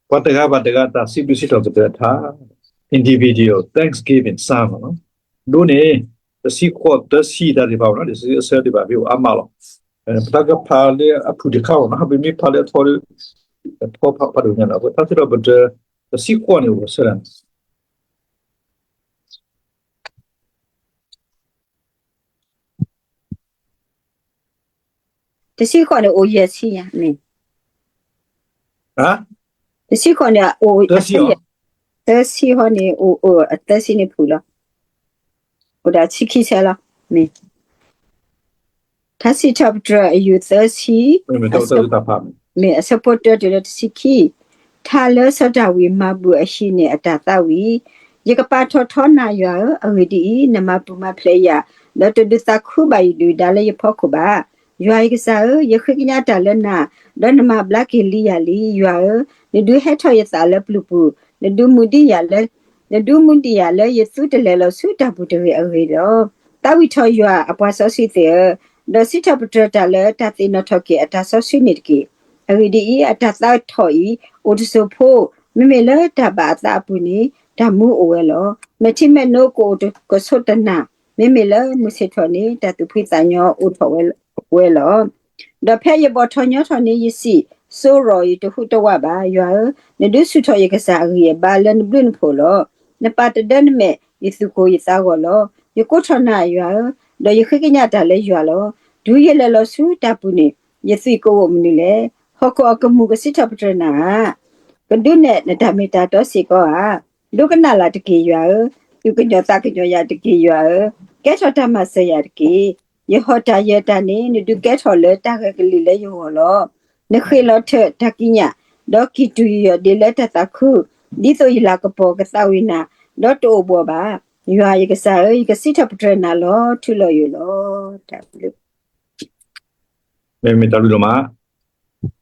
ကွၢ် ပှၤတဂၤဘၣ်တဂၤ တၢ်စံးဘျုးစံးထီၣ်ပတြၢၤထါ individual thanksgiving psalm ဒိန့ၣ် တဆံဃိး သၢဆံ တၢ်သ့ၣ်တဖၣ်နီၤ တဆံအဆၢသ့ၣ်တဖၣ် ဖဲအိၣ်အါမးလီၤ. ပတၢ်ကဖးလၢအဖုၣ်တခါလီၤနီၤ ပမ့ၢ်ဖးလၢအထီဒီး အထီဖးဖးဒိၣ်ညါနီၤ ပတၢ်စံးထီၣ်ပတြၢၤ တဆံဃိးန့ၣ် အိၣ်ဆၢဒၣ် တဆံဃိးန့ၣ်အိၣ်ယဲၢ်ဆံယါ, တဆံဃိးန့ၣ်အိၣ် သၢဆံဟီန့ၣ် အိၣ်သၢဆံန့ၣ်ဖုၣ်လီၤ. အိၣ်ဒၣ်ဆံခံဆၢလီၤ. မ့ၢ် ထါစံးထီၣ်ပတြၢၤအယူၢ်သၢဆံ, မ့ၢ်အဆၢဖိတၢတုၤလၢတဆံခံ, ထါလၢစီၤဒၤဝံးမၤဘူၣ်အဟံၣ်န့ၣ်အတၢ်သးဝံၣ်, ယကပာ်ထီၣ်ထီနၤယွၤဧၢ, အဂ့ၢ်ဒ်အံၤ, နမၤပူၤမၤဖျဲးယၤ, ဒီးတဒုးသးခုဘၣ်ယဒုၣ်ဒါလၢယဖီခိၣ်ဘၣ်. ယွၤယကစၢ်ဧၢ, ယဃ့ကညးတၢ်လၢနၤ, ဒီးနမၤဘျါက့ၤလံယၤလံ. ယွၤဧၢ, နဒုးဟဲထီၣ်ယသးလၢပျုၤပူၤ, နဒုးမူဒံးယၤလၢ နဒုးမူဒံးယၤလၢယသူတလဲၤလီၤဆူတၢ်ပူၤတဂ့ၤအဂ့ၢ်လီၤ. သးဝံၣ်ထီၣ်ယွၤအပှၤစီဆှံသ့ၣ်ဧၢ, ဒီးစံးထီၣ်ပတြၢၤတၢ်လၢတၢ်သ့ၣ်နီၣ်ထီၣ်က့ၤအတၢ်စီဆှံန့ၣ်တက့ၢ်. အဂ့ၢ်ဒ်အံၤ, အတၢ်သးထီၣ်အံၤ အိၣ်တစိၢ်ဖိ, မ့မ့ၢ်လၢတၢ်ဘၣ်အသးအပူၤန့ၣ် တၢ်မူအိၣ်ဝဲလီၤ. မဲာ်ထံမဲာ်နိကအိၣ်တစိၢ်တနၢ်, မ့မ့ၢ်လၢမုၢ်ဆ့ၣ်ထီၣ်န့ၣ် တၢ်သူၣ်ဖှံသးညီအိၣ်ထီၣ်ဝဲလီၤ. ဒီးဖဲယဘီၣ်ထီၣ်ညီထီၣ်န့ၣ် ယစံၣ်စိရိၤအံၤတဟူးတဝးဘၣ်. ယွၤဧၢ, နဒုးဆူၣ်ထီၣ်ယကစၢ်အဂံၢ်အဘါလၢနဘျုးနဖှိၣ်လီၤ. နပာ်တဒၢနမဲာ် ယသူၣ်ကိၢ်ယသးဂီၤလီၤ. ယကိးထီၣ်နၤယွၤဧၢ, ဒီးယဃ့ကညးတၢ်လၢယွၤလီၤ. တုၤယလဲၤလီၤဆူတၢ်ပူၤန့ၣ် ယသွံၣ်ကအိၣ်မနုၤလဲၣ်. ဟီၣ်ခိၣ်အကမူၣ်ကစံးထီၣ်ပတြၢၤနၤဧါ. ကဒုးနဲၣ်နတၢ်မ့ၢ်တၢ်တီစ့ၢ်ကီးဧါ. ဒိကနၣ်လၢ်တက့ၢ်ယွၤဧၢ, သူၣ်ကညီၤသးကညီၤယၤတက့ၢ်ယွၤဧၢ, ကဲထီၣ်တၢ်မၤစၢၤယၤတက့ၢ်. ယဟီၣ်တၢ်ယၢၤတၢ်န့ၣ် နဒုးကဲထီၣ်လၢတၢ်ဂဲၤကလံၣ်လၢယဂီၢ်လီၤ. နဃ့ၢ်လီၤထၢၣ်တၢ်ကံးညာ်, ဒီးကံၢ်တူာ်ယီၢ်ဒ့လၢတၢ်သးခု, ဒ်သိးယလၤကပီၤကသးဝံၣ်နၤ, ဒီးတအိၣ်ဘှီၣ်ဘၣ်. ယွၤယကစၢ်ဧၢ, ယကစံးထီၣ်ပတြၢၤနၤလီၤထူလီၤယိာ်လီၤ. တၢ်ဘျုး မ့မ့ၢ်တၢ်ဘျုးဒိၣ်မး,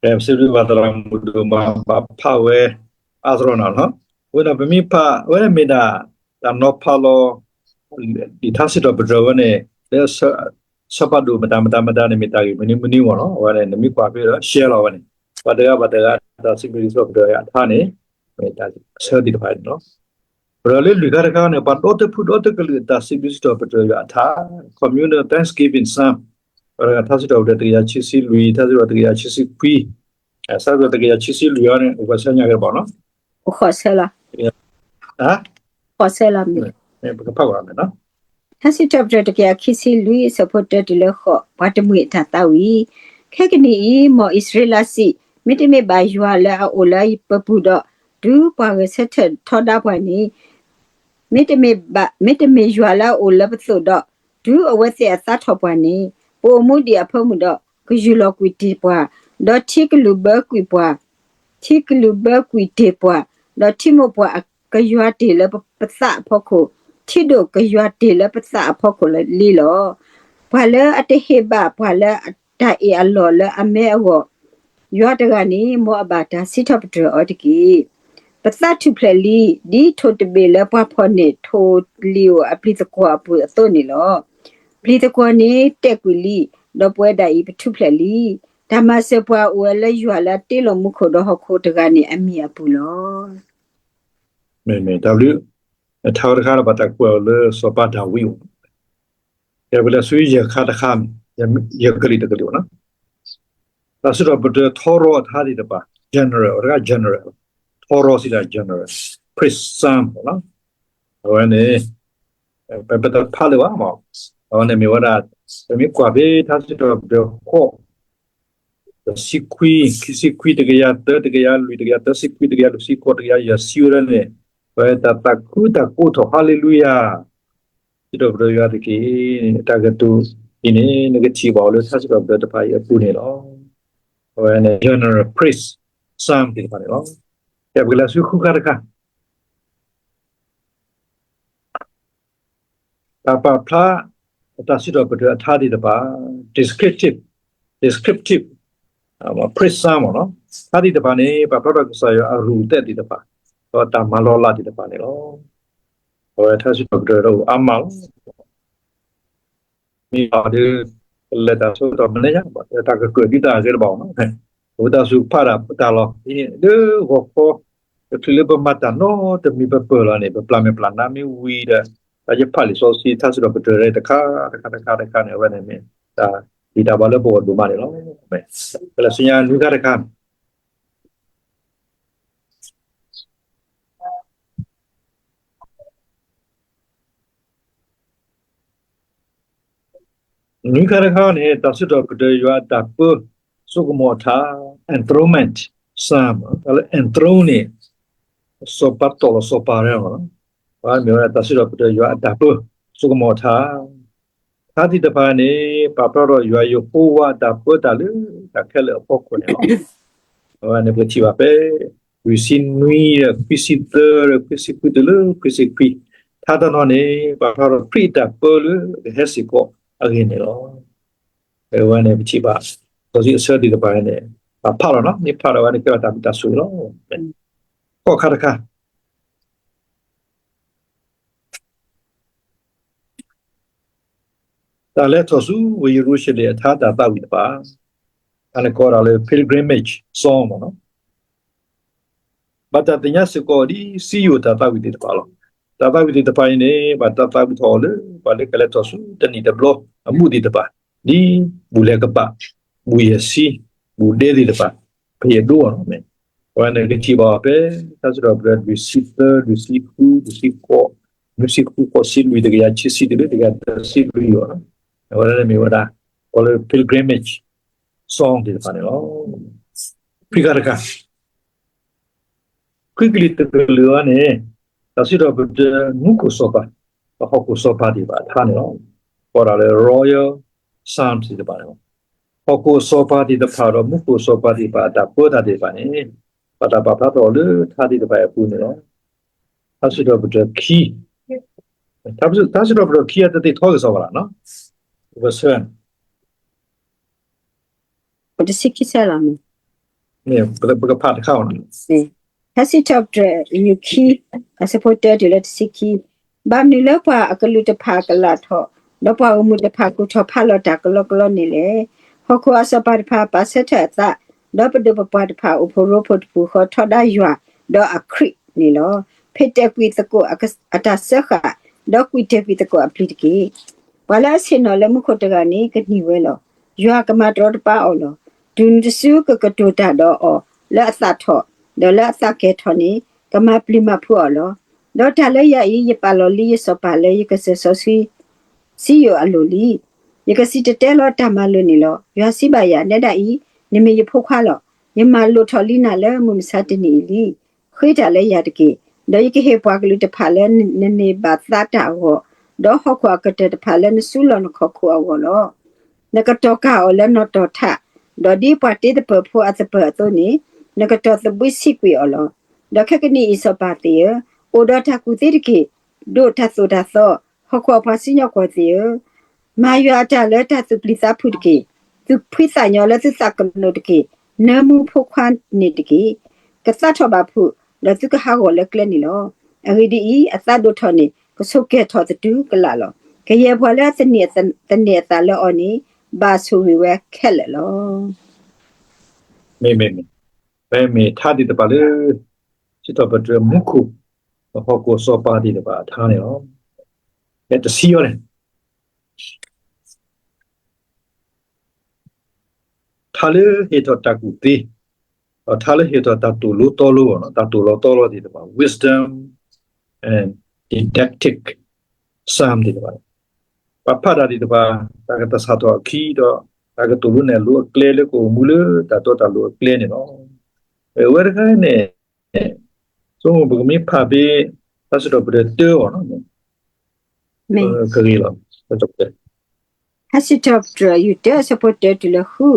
ပစံးဘျုးဘၣ်သရၣ်မုၣ်ဒိၣ်မး ဘၣ်ဖးဝဲအါသရီနၤလီၤ. အဃိဒီးပမ့ၢ်ဖးဝဲန့ၣ်မ့ၢ်ဒၣ် တၢ်နီၤဖးလီၤ ဒ်ထါစံးထီၣ်ပတြၢၤဝဲန့ၣ် လၢဆၢဖးဒိၣ်မတၤမတၤမတၤန့ၣ် မ့ၢ်တၢ်ဂ့ၢ်မနုၤမနုၤမ့ၢ်လီၤ. အဝဲန့ၣ် နမ့ၢ်ကွၢ်ဖဲဒီး share လီၤဝဲန့ၣ် ပှၤတဂၤဘၣ်တဂၤ တၢ်စံးဘျုးစံးထီၣ်ပတြၢၤအထါန့ၣ် မ့ၢ်တၢ်ဆၢသ့ၣ်တဖၣ်န့ၣ်လီၤ. ပတြၢၤလၢလွံၢ်ခါတခါန့ၣ် ပှၤဒီတဖုဒီတကလုာ်အတၢ်စံးဘျုးစံးထီၣ်ပတြၢၤယွၤအထါ Communal Thanksgiving Psalm ပှၤတဂၤထါစံးထီၣ်ပတြၢၤတကယၤခံဆံလွံၢ်, ထါစံးထီၣ်တကယၤခံဆံခွံ, ထါစံးထီၣ်တကယၤခံဆံလွံၢ်အံၤန့ၣ် အိၣ်ပှၤဆၢညါက့ၤဘၣ်နီၤ, ဃီၣ်ဆၢလီၤ, ဃီၣ်ဆၢလီၤမ့ၢ် ပကဖးကွၢ်န့ၣ်နီၤ, ထါစံးထီၣ်ပတြၢၤတကယၤခံဆံလွံၢ် အဆၢဖိတၢတုၤလၢဃိး, ပှၤတမှံၤအတၢ်သးဝံၣ်. ခဲကနံၣ်အံၤ မ်အံၣ်စရ့လးစံး, မ့တမ့ၢ်ဘၣ်ယွၤလၢအအိၣ်လၢပပူၤဒီး တုၤပှၤဂဲၤဆၢထၢၣ်ထီဒါပှၤန့ၣ်, မ့တမ့ၢ်ဘၣ်, မ့တမ့ၢ်ယွၤလၢအအိၣ်လၢပသိးဒီး တုၤအဝဲသ့ၣ်အသးထီၣ်ပှၤန့ၣ်, ပအိၣ်မူဒံးအဖၢမုၢ်ဒီး ကယူၢ်လီၤကွံာ်တ့ၢ်ပှၤ, ဒီးထံကလုာ်ဘၢကွံာ်ပှၤ, ထံကလုာ်ဘၢကွံာ်တ့ၢ်ပှၤ, ဒီးထံမိၢ်ပှၢ်ကယွၤတ့ၢ်လၢပသးအဖီခိၣ်, ထံဒိၣ်ကယွၤတ့ၢ်လၢပသးအဖီခိၣ်လံလီၤ. ပှၤလၢအတဟ့ၣ်ဘၣ်ပှၤလၢတၢ်အ့ၣ်အလီၢ်လၢအမဲအဂီၢ်, ယွၤတဂၤန့ၣ် မ်အဘၣ်တၢ်စံးထီၣ်ပတြၢၤအီၤတက့ၢ်. ပသးထူၣ်ဖျဲးလံ, ဒ်ထိၣ်တဘ့ၣ်လၢပှၤဖီၣ်န့ၢ်ထိၣ်လံာ်ဧိၤအပျံၤသကွီၤအပူၤအသိးန့ၣ်လီၤ. ပျံၤသကွီၤန့ၣ်တဲာ်ကွံာ်လံ, ဒီးပဝဲဒၣ်အံၤပထူၣ်ဖျဲးလံ. တၢ်မၤစၢၤပှၤအိၣ်ဝဲလၢယွၤလၢအတ့လီၤမူခိၣ်ဒီးဟီၣ်ခိၣ်တဂၤန့ၣ်အမံၤအပူၤလီၤ. မ့မ့ၢ်တၢ်ဘျုး, အထါဝဲတခါဒီးဘၣ်တၢ်ကွဲးအီၤလၢစီၤပၤဒၤဝံးအအိၣ်, ကဲပလဲၤဆူယဲၢ်ခါတခါ, ယဲၢ်ကလုာ်တကလုာ်ဘၣ်နီၤ. တၢ်စံးထီၣ်ပတြၢၤထီရီအထါသ့ၣ်တဖၣ် general အတဂၤ general, ထီရီစံးတၢ် general, praise psalm ဘၣ်နီၤ. အဝဲန့ၣ် ပတဖးလၢၤဘၣ်မး, အဝဲန့ၣ်မ့ၢ်ဝဲဒၣ် ပမ့ၢ်ကွၢ်ဖဲထါစံးထီၣ်ပတြၢၤဃိး တဆံခွံ, ခံဆံခွံ, တကယၤသၢ, တကယၤလွံၢ်, တကယၤသၢဆံခွံ, တကယၤလွံၢ်ဆံဃိး, တကယၤယဲၢ်ဆံဝဲဒၣ်န့ၣ်, ပဝဲတၢ်သးခုတၢ်ကိးထီၣ် ဟါလ့လူယၤ, စံးထီၣ်ပတြၢၤယွၤတက့ၢ်, တၢ်ကတိၤအံၤန့ၣ် နကထံၣ်ဘၣ်အီၤလၢထါစံးထီၣ်ပတြၢၤတဖၣ်အံၤအပူၤန့ၣ်လီၤ. အဝဲန့ၣ် general praise psalm သ့ၣ်တဖၣ်န့ၣ်လီၤ. ကဲပကလဲၤဆူဃုခါတခါ တၢ်ပာ်ဖျါ တၢ်စံးထီၣ်ပတြၢၤအထါသ့ၣ်တဖၣ် descriptive, descriptive praise psalm မ့ၢ်နီၤ, ထါသ့ၣ်တဖၣ်န့ၣ် ပာ်ဖျါထီၣ်ကစၢ်ယွၤအရူၢ်အသဲးသ့ၣ်တဖၣ်, ဒီးတၢ်မၤလီၤလးသ့ၣ်တဖၣ်န့ၣ်လီၤ. အဝဲထါစံးထီၣ်ပတြၢၤဒီးအါမးလီၤ. မ့ၢ်အီၤဒီး ပလဲၤတၢ်ဆၢကတီၢ်မနုၤညါဘၣ်, တၢ်ကကြၢးဒုးတၢ်အဂ့ၤတဘၣ်အီၤနီၤ, ပဝဲတၢ်စူၤဖးတၢ်ပတၢ်လီၤ, ဒ်န့ၣ်လၢဂီၤခီ တချုးလၢပမၤတၢ်နီတမံၤပပၢၢ်လီၤန့ၣ် ပပျၢ်မဲာ်ပျၢ်နါမ့ၢ်ဝံၤဒီး တၢ်ယဖးလံာ်စီဆှံ ထါစံးထီၣ်ပတြၢၤတခါတခါတခါတခါန့ၣ် အဝဲန့ၣ်မ့ၢ်တၢ်ဂံၢ်တၢ်ဘါလၢပဂီၢ်ဒိၣ်မးန့ၣ်လီၤ. ပလဲၤဆူညါနွံခါတခါ နွံခါတခါန့ၣ် တၢ်စံးထီၣ်ပတြၢၤယွၤအတၢ်ပၢ စိကမီၤထါ enthronement psalm တၢ်လၢ enthrone န့ၣ် စီၤပၤတီၢ်လီၤစီၤပၤရဲၣ်လီၤ, ပမ့ၢ်ဝဲဒၣ်တၢ်စံးထီၣ်ပတြၢၤယွၤအတၢ်ပၢ စိကမီၤထါ ထါသ့ၣ်တဖၣ်န့ၣ် ပာ်ဖျါထီၣ်ယွၤယဟိဝၤအတၢ်ပၢတၢ်လၢတၢ်ခဲလၢာ်အဖီခိၣ်န့ၣ်လီၤ. အဝဲန့ၣ်ပကထံၣ်ဘၣ်ဖဲ လွံၢ်ဆံနွံဒီး ခွံဆံသၢဒီး ခွံဆံခွံတုၤလၢ ခွံဆံခွံ, ထါတနီၤန့ၣ် ပာ်ဖျါထီၣ်ခရံာ်အတၢ်ပၢလၢကဟဲစ့ၢ်ကီးအဂ့ၢ်န့ၣ်လီၤ. အဝဲန့ၣ်ပထံၣ်ဘၣ် စီဆှံအဆၢသ့ၣ်တဖၣ်န့ၣ် ပာ်ဖျါလီၤနီၤ, မ့ၢ်ဖျါထီၣ်ဝဲန့ၣ် ကဲထီၣ်တၢ်ဘျုးတၢ်ဆိၣ်ဂ့ၤလီၤ. ဃိးခါတခါ တၢ်လဲၤထီၣ်ဆူဝ့ၢ်ယရူၤၡလ့ၣ်အထါတၢ်သးဝံၣ်တဖၣ်, အန့ၣ်ကိးဒၣ်လၢ pilgrimage song မ့ၢ်နီၤ. ဘၣ်တၢ်သ့ၣ်ညါစ့ၢ်ကီးဒ်စံယိၣ်တၢ်သးဝံၣ်သ့ၣ်တဖၣ်လီၤ. တၢ်သးဝံၣ်သ့ၣ်တဖၣ်အံၤန့ၣ် ဘၣ်တၢ်သးဝံၣ်ထီၣ်အီၤလၢ ပှၤလၢကလဲၤထီၣ်ဆူတနံၣ်တဘျီ အဘူးသ့ၣ်တဖၣ်, ဒ်ဘူၣ်လဲၤကပာ်, ဘူၣ်ယဲၢ်ဆံ, ဘူၣ်ဒဲသ့ၣ်တဖၣ်, ဖဲယဒိအီၤနီၤ. အဝဲန့ၣ်ကထံၣ်ဘၣ်အီၤဖဲ တၢ်စံးထီၣ်ပတြၢၤ လွံၢ်ဆံသၢ, လွံၢ်ဆံဃု, လွံၢ်ဆံဃိး, လွံၢ်ဆံဃု, ဃိးဆံလွံၢ်, တကယၤခံဆံတုၤလၢတကယၤသၢဆံလွံၢ်အီၤနီၤ. အဝဲဒၣ်န့ၣ်မ့ၢ်ဝဲဒၣ် ကိးလၢ pilgrimage song သ့ၣ်တဖၣ်န့ၣ်လီၤ. ဖံးဃာ်တခါ ခွံကလံၤတကလုာ်အံၤန့ၣ် တၢ်စံးထီၣ်ပတြၢၤ မူခိၣ်စီၤပၤ, ဟီၣ်ခိၣ်စီၤပၤသ့ၣ်တဖၣ်အထါန့ၣ်လီၤ. ကိးဒၣ်လၢ Royal Psalm သ့ၣ်တဖၣ်န့ၣ်လီၤ. ဟီၣ်ခိၣ်စီၤပၤသ့ၣ်တဖၣ်ဒီး မူခိၣ်စီၤပၤသ့ၣ်တဖၣ်အတၢ်ပၢတၢ်သ့ၣ်တဖၣ်န့ၣ် ဘၣ်တၢ်ပာ်ဖျါထီၣ်အီၤလၢထါသ့ၣ်တဖၣ်အံၤအပူၤန့ၣ်လီၤ. တၢ်စံးထီၣ်ပတြၢၤခံ, တၢ်စံးထီၣ်ပတြၢၤခံအတသ့ၣ်ထီကစီၣ်ဘၣ်လီၤ. တဆံခံဆၢလီၤ. ပကဖးတခါအီၤ. တၢ်စံးထီၣ်ပတြၢၤ ယူၢ်ခံ, အဆၢဖိတၢတုၤလၢတဆံခံ, ဘၣ်မနုၤလၢပှၤအကလူးတဖၣ်ကလၢ်ထီၣ်, ဒီးပှၤဂီၢ်မုၢ်တဖၣ်ကူၣ်ထီၣ်ဖးလီၤတၢ်ကလီကလီန့ၣ်လဲၣ်. ဟီၣ်ခိၣ်အစီၤပၤတဖၣ်ပာ်ဆၢထၢၣ်အသး, ဒီးပဒိၣ်ပပှၢ်တဖၣ်အိၣ်ဖှိၣ်ရိဖှိၣ်တပူၤဃီထီဒါယွၤ, ဒီးအခရံာ်န့ၣ်လီၤ. ဖ့ၣ်တဲာ်ကွံာ်သကိးအတၢ်စၢဃာ်, ဒီးကွံာ်တဲာ်ကွံာ်သကိးအပျံၤတက့ၢ်. ပှၤလၢအဆ့ၣ်နီၤလၢမူခိၣ်တဂၤန့ၣ် ကနံၣ်ဝဲလီၤ. ယွၤကမၤတရီတပါအီၤလီၤ. တုၤနုၤတစုကကတိၤတၢ်ဒီးအီၤလၢအသးထီၣ်, ဒီးလၢအသးကဲၤထီၣ်န့ၣ် ကမၤပျံၤမၤဖုးအီၤလီၤ. ဒီးတၢ်လၢယၤအံၤ ယပာ်လီၤလံယစီၤပၤလၢယကစၢၢ်စီဆှံ စံယိၣ်အလိၤလံ. ယကစံၣ်တဲၤတဲလီၤတၢ်မၤလိာ်န့ၣ်လီၤ. ယွၤစံးဘၣ်ယၤ, နဲဒၣ်အံၤ, နမ့ၢ်ယဖိခွါလီၤ. ယမၤလိာ်ထီၣ်လံနၤလၢမုၢ်မဆါတနံၤအံၤလံ. ဃ့တၢ်လၢယၤတက့ၢ်. ဒီးယကဟ့ၣ်ပှၤကလုာ်တဖၣ်လၢနန့ၢ်ဘၣ်သါတၢ်အဂီၢ်, ဒီးဟီၣ်ခိၣ်အကတၢၢ်တဖၣ်လၢနစုလီၢ်နခီၣ်ခိၣ်အဂီၢ်လီၤ. နကတီၢ်ကၢ်အီၤလၢနီၣ်တီၢ်ထး, ဒီးဒ်ပှၤတ့သပၢၤဖိအသပၢၤအသိးန့ၣ်, နကတီၢ်သဘှံးဆံးကွံာ်အီၤလီၤ. ဒီးခဲကနံၣ်အံၤစီၤပၤသ့ၣ်ဧၢ, အိၣ်ဒီးတၢ်ကူၣ်သ့တက့ၢ်. ဒိးတၢ်သိၣ်တၢ်သီ, ဟီၣ်ခိၣ်အပှၤစံၣ်ညီၣ်ကွီၢ်သ့ၣ်ဧၢ, မၤယွၤအတၢ်လၢတၢ်သူၣ်ပျံၤသးဖုးတက့ၢ်. သူၣ်ဖှံသးညီလၢသုသးကနိးတက့ၢ်. နၢမူဖိခွါန့ၣ်တက့ၢ်. ကသးထီၣ်ဘၣ်ဖုး, ဒီးသုကဟးဂီၤလၢကျဲန့ၣ်လီၤ. အဂ့ၢ်ဒ်အံၤ, အသးဒိၣ်ထီၣ်န့ၣ် ကဆိၣ်ကဲၤထီၣ်သတူၢ်ကလာ်လီၤ. ကယဲၢ်ပှၤလၢအသန့ၤအသးလၢအီၤန့ၣ် ဘၣ်ဆိၣ်ဂ့ၤဝဲခဲလၢာ်လီၤ. မ့မ့ၢ် မ့မ့ၢ်ထါသ့ၣ်တဖၣ်လၢ စံးထီၣ်ပတြၢၤမူခိၣ် ဟီၣ်ခိၣ်စီၤပၤသ့ၣ်တဖၣ်အထါန့ၣ်လီၤ. တဆံအီၤန့ၣ် ထါလၢဟ့ၣ်ထီၣ်တၢ်ကူၣ်သ့, ဒီးထါလၢဟ့ၣ်ထီၣ်တၢ်သိၣ်လိသီလိ, တၢ်သိၣ်လီၤသီလိသ့ၣ်တဖၣ်, wisdom and didactic Psalm သ့ၣ်တဖၣ်, ပှၤဖးတၢ်သ့ၣ်တဖၣ် တၢ်ကသဆၣ်ထီၣ်အခံဒီး တၢ်ကသိၣ်လိနဲၣ်လိအကျဲလၢကအိၣ်မူလၢတၢ်တီတၢ်လိၤအကျဲန့ၣ်လီၤ. အဝဲတခါန့ၣ် ဆိမိၣ်ပကမ့ၢ်ဖးဖဲ တၢ်စံးထီၣ်ပတြၢၤတၢအီၤ, ကဂ့ၤလီၤ. တၢ်စံးထီၣ်ပတြၢၤ ယူၢ်တၢ အဆၢဖိတၢတုၤလၢဃု,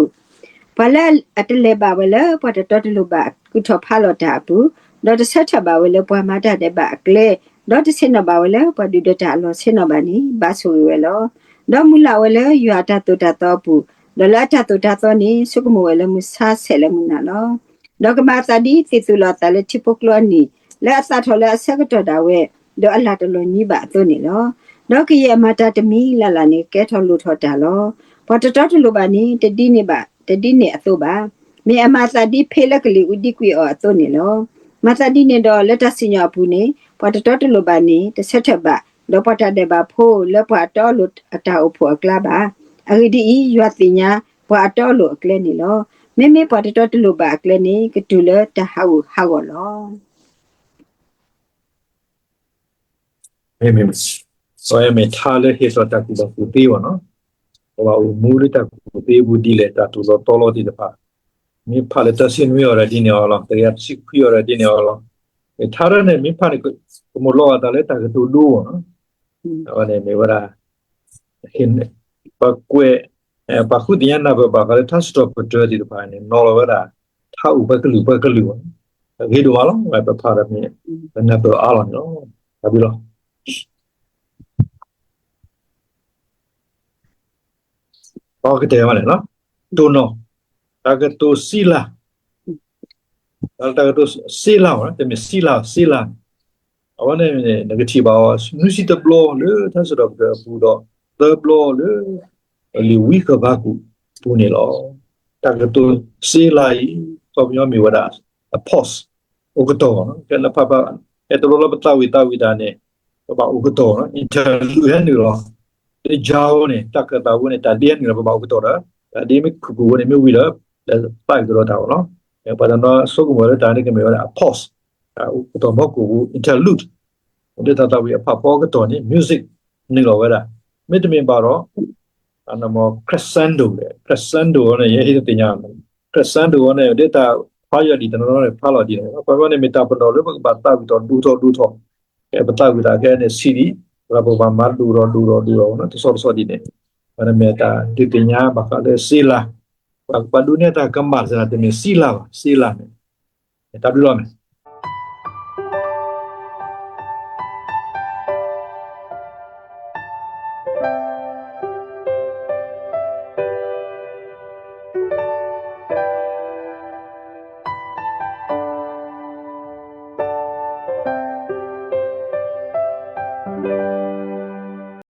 ပှၤလၢအတလဲၤဘၣ်ဝဲလၢပှၤတတီတလိၤဘၣ်ကူၣ်ထီၣ်ဖးလီၤတၢ်အပူၤ, ဒီးတဆၢထၢၣ်ဘၣ်ဝဲလၢပှၤမၤတၢ်ဒဲးဘးအကျဲ, ဒီးတဆ့ၣ်နီၤဘၣ်ဝဲလၢပှၤဒုၣ်ဒါတၢ်အလီၢ်ဆ့ၣ်နီၤဘၣ်န့ၣ် ဘၣ်ဆိၣ်ဂ့ၤဝဲလီၤ. ဒီးမုၢ်လၢ်ဝဲလၢယွၤအတၢ်သိၣ်တၢ်သီအပူၤ, ဒီးလၢအတၢ်သိၣ်တၢ်သီန့ၣ် ဆိကမိၣ်ဝဲလၢမုၢ်ဆါဆဲးလၢမုၢ်နၤလီၤ. ဒီးကမၤအသးဒ်သ့ၣ်သူၣ်လီၤအသးလၢထံဖိကျိအနံၤ, လၢအသးထီၣ်လၢအဆၢကတီၢ်ဒၣ်ဝဲ, ဒီးအလၢ်တလီၤညံးဘၣ်အသိးန့ၣ်လီၤ. ဒီးကယဲၢ်အမၤတၢ်တမံၤလၢ်လၢ်န့ၣ် ကဲထီၣ်လိၣ်ထီၣ်တၢ်လီၤ. ပှၤတတီတလိၤဘၣ်န့ၣ် တဒ်န့ၣ်ဘၣ်, တဒ်န့ၣ်အသိးဘၣ်. မ့ၢ်အမၤအသးဒ်ဖ့လၢကလံၤအူဒံကွံာ်အီၤအသိးန့ၣ်လီၤ. မၤသးဒ်န့ၣ်ဒီး လၢတၢ်စံၣ်ညီၣ်အပူၤန့ၣ် ပှၤတတီတလိၤဘၣ်န့ၣ် တဆၢထၢၣ်ဘၣ်, ဒီးပှၤတၢ်ဒဲးဘးဖိလၢပှၤအတီအလိၤအတၢ်အိၣ်ဖှိၣ်အကျါဘၣ်. အဂ့ၢ်ဒ်အံၤ, ယွၤသ့ၣ်ညါပှၤအတီအလိၤအကျဲန့ၣ်လီၤ. မ့မ့ၢ်ပှၤတတီတလိၤဘၣ်အကျဲန့ၣ် ကတုၤလၢတၢ်ဟးဂူာ်ဟးဂီၤလီၤ. မ့မ့ၢ်ထါလၢဟ့ၣ်ထီၣ်တၢ်ကူၣ်ဘၣ်ကူၣ်သ့အီၤနီၤ, ပဘၣ်အိၣ်မူလၢတၢ်ကူၣ်သ့အပူၤဒ်လဲၣ်, တၢ်သိၣ်လီၤသီလီသ့ၣ်တဖၣ်, မ့ၢ်ဖးလၢတၢ်ဆံနွံအီၤဒီးဒ်န့ၣ်အီၤလီၤ, တကယၤတဆံခွံအီၤဒီးဒ်န့ၣ်အီၤလီၤ. ထါဒ်န့ၣ် မ့ၢ်ဖးန့ၣ် ကမိၣ်လီၤအသးလၢတၢ်ကတိၤဒိအီၤနီၤ. အဝဲန့ၣ်မ့ၢ်ဝဲဒၣ် ပှၤကွဲး ပှၤဃုသ့ၣ်ညါနၢ်ပၢၢ်ဘၣ်ဃးလၢထါစံးထီၣ်ပတြၢၤသ့ၣ်တဖၣ်န့ၣ် နီၤလီၤဝဲဒၣ် ထါအိၣ်ပှဲၤကလုာ်ပှဲၤကလုာ်, အဂ့ၤဒိၣ်မးလီၤ. ပဖးဒီးမ့ၢ် ပနၢ်ပၢၢ်အါလီၤန့ၣ်လီၤ. တၢ်ဘျုးလီၤ. ပကတဲမးန့ၣ်လီၤ, တိၢ်နီၣ်, တၢ်ကတိၤစံးလၢ်, တၢ်ကတိၤစံးလၢ်, တမ့ၢ်စံးလၢ်, စံးလၢ်, အဝဲန့ၣ် နကထံၣ်ဘၣ်အီၤ နွံဆံတဘျီလၢထါစံးထီၣ်ပတြၢၤအပူၤဒီး သၢဘျီလၢ လံာ်ဝံဃဘးကူာ်အပူၤန့ၣ်လီၤ. တၢ်ကတိၤ Selah အံၤ အခီပညီမ့ၢ်ဝဲဒၣ် a pause, အိၣ်ကတီၢ်, ကဲလၢဖးဖး ဟဲတဘျီလၢပသးဝံၣ်သးဝံၣ်တၢ်န့ၣ် ပဘၣ်အိၣ်ကတီၢ်, interlude ဟဲနုာ်လီၤ. လၢ jazz န့ၣ် တၢ်ခၢၣ်သးဝဲန့ၣ် တၢ်ဒ့ဟဲနုာ်လီၤ ပဘၣ်အိၣ်ကတီၢ်ဒီး တၢ်ဒ့မ့ၢ်ခူၣ်ခူၣ်ဝဲန့ၣ် မ့ၢ်ဝံၤဒီး လဲၤသးဝံၣ်ကဒီးတၢ်အီၤလီၤ. ပှၤတနီၤဆိကမိၣ်လၢတၢ်န့ၣ်ကမ့ၢ်ဝဲဒၣ် a pause, အိၣ်ကတီၢ်မီၢ်ကိၣ်ပူၤ interlude, လၢတၢ်သးဝံၣ်အဖးဖီအကတီၢ်န့ၣ် music နုာ်လီၤဝဲဒၣ်, မ့တမ့ၢ်ဘၣ်ဒီး crescendo လဲၣ်, crescendo န့ၣ် ယဟ့ၣ်သ့ၣ်ညါ, crescendo န့ၣ် ဒ်တၢ်ဖးယံာ်ဒံးတနီၤနီၤန့ၣ် ဖးလီၤဒ်န့ၣ် အခီပညီန့ၣ် မ့ၢ်တၢ်ပနီၣ်လၢပကဘၣ်သးဝံၣ်ထီၣ်ဒိၣ်ထီၣ်ဒိၣ်ထီၣ်, ပသးဝံၣ်တၢ်ခဲအံၤန့ၣ် ဆံးဒံး, ပဘၣ်မၤဒိၣ်ထီၣ်ဒိၣ်ထီၣ်ဒိၣ်ထီၣ် တဆီတဆီဒ်န့ၣ်, မ့ၢ်တၢ်ဒုးသ့ၣ်ညါဘၣ်ဃးလၢ Selah, ပှၤကဘၣ်ဒုးနဲၣ်တၢ်ကမၣ်တနီၤ တမ့ၢ် Selah ဘၣ်, Selah န့ၣ် တၢ်ဘျုးလီၤ.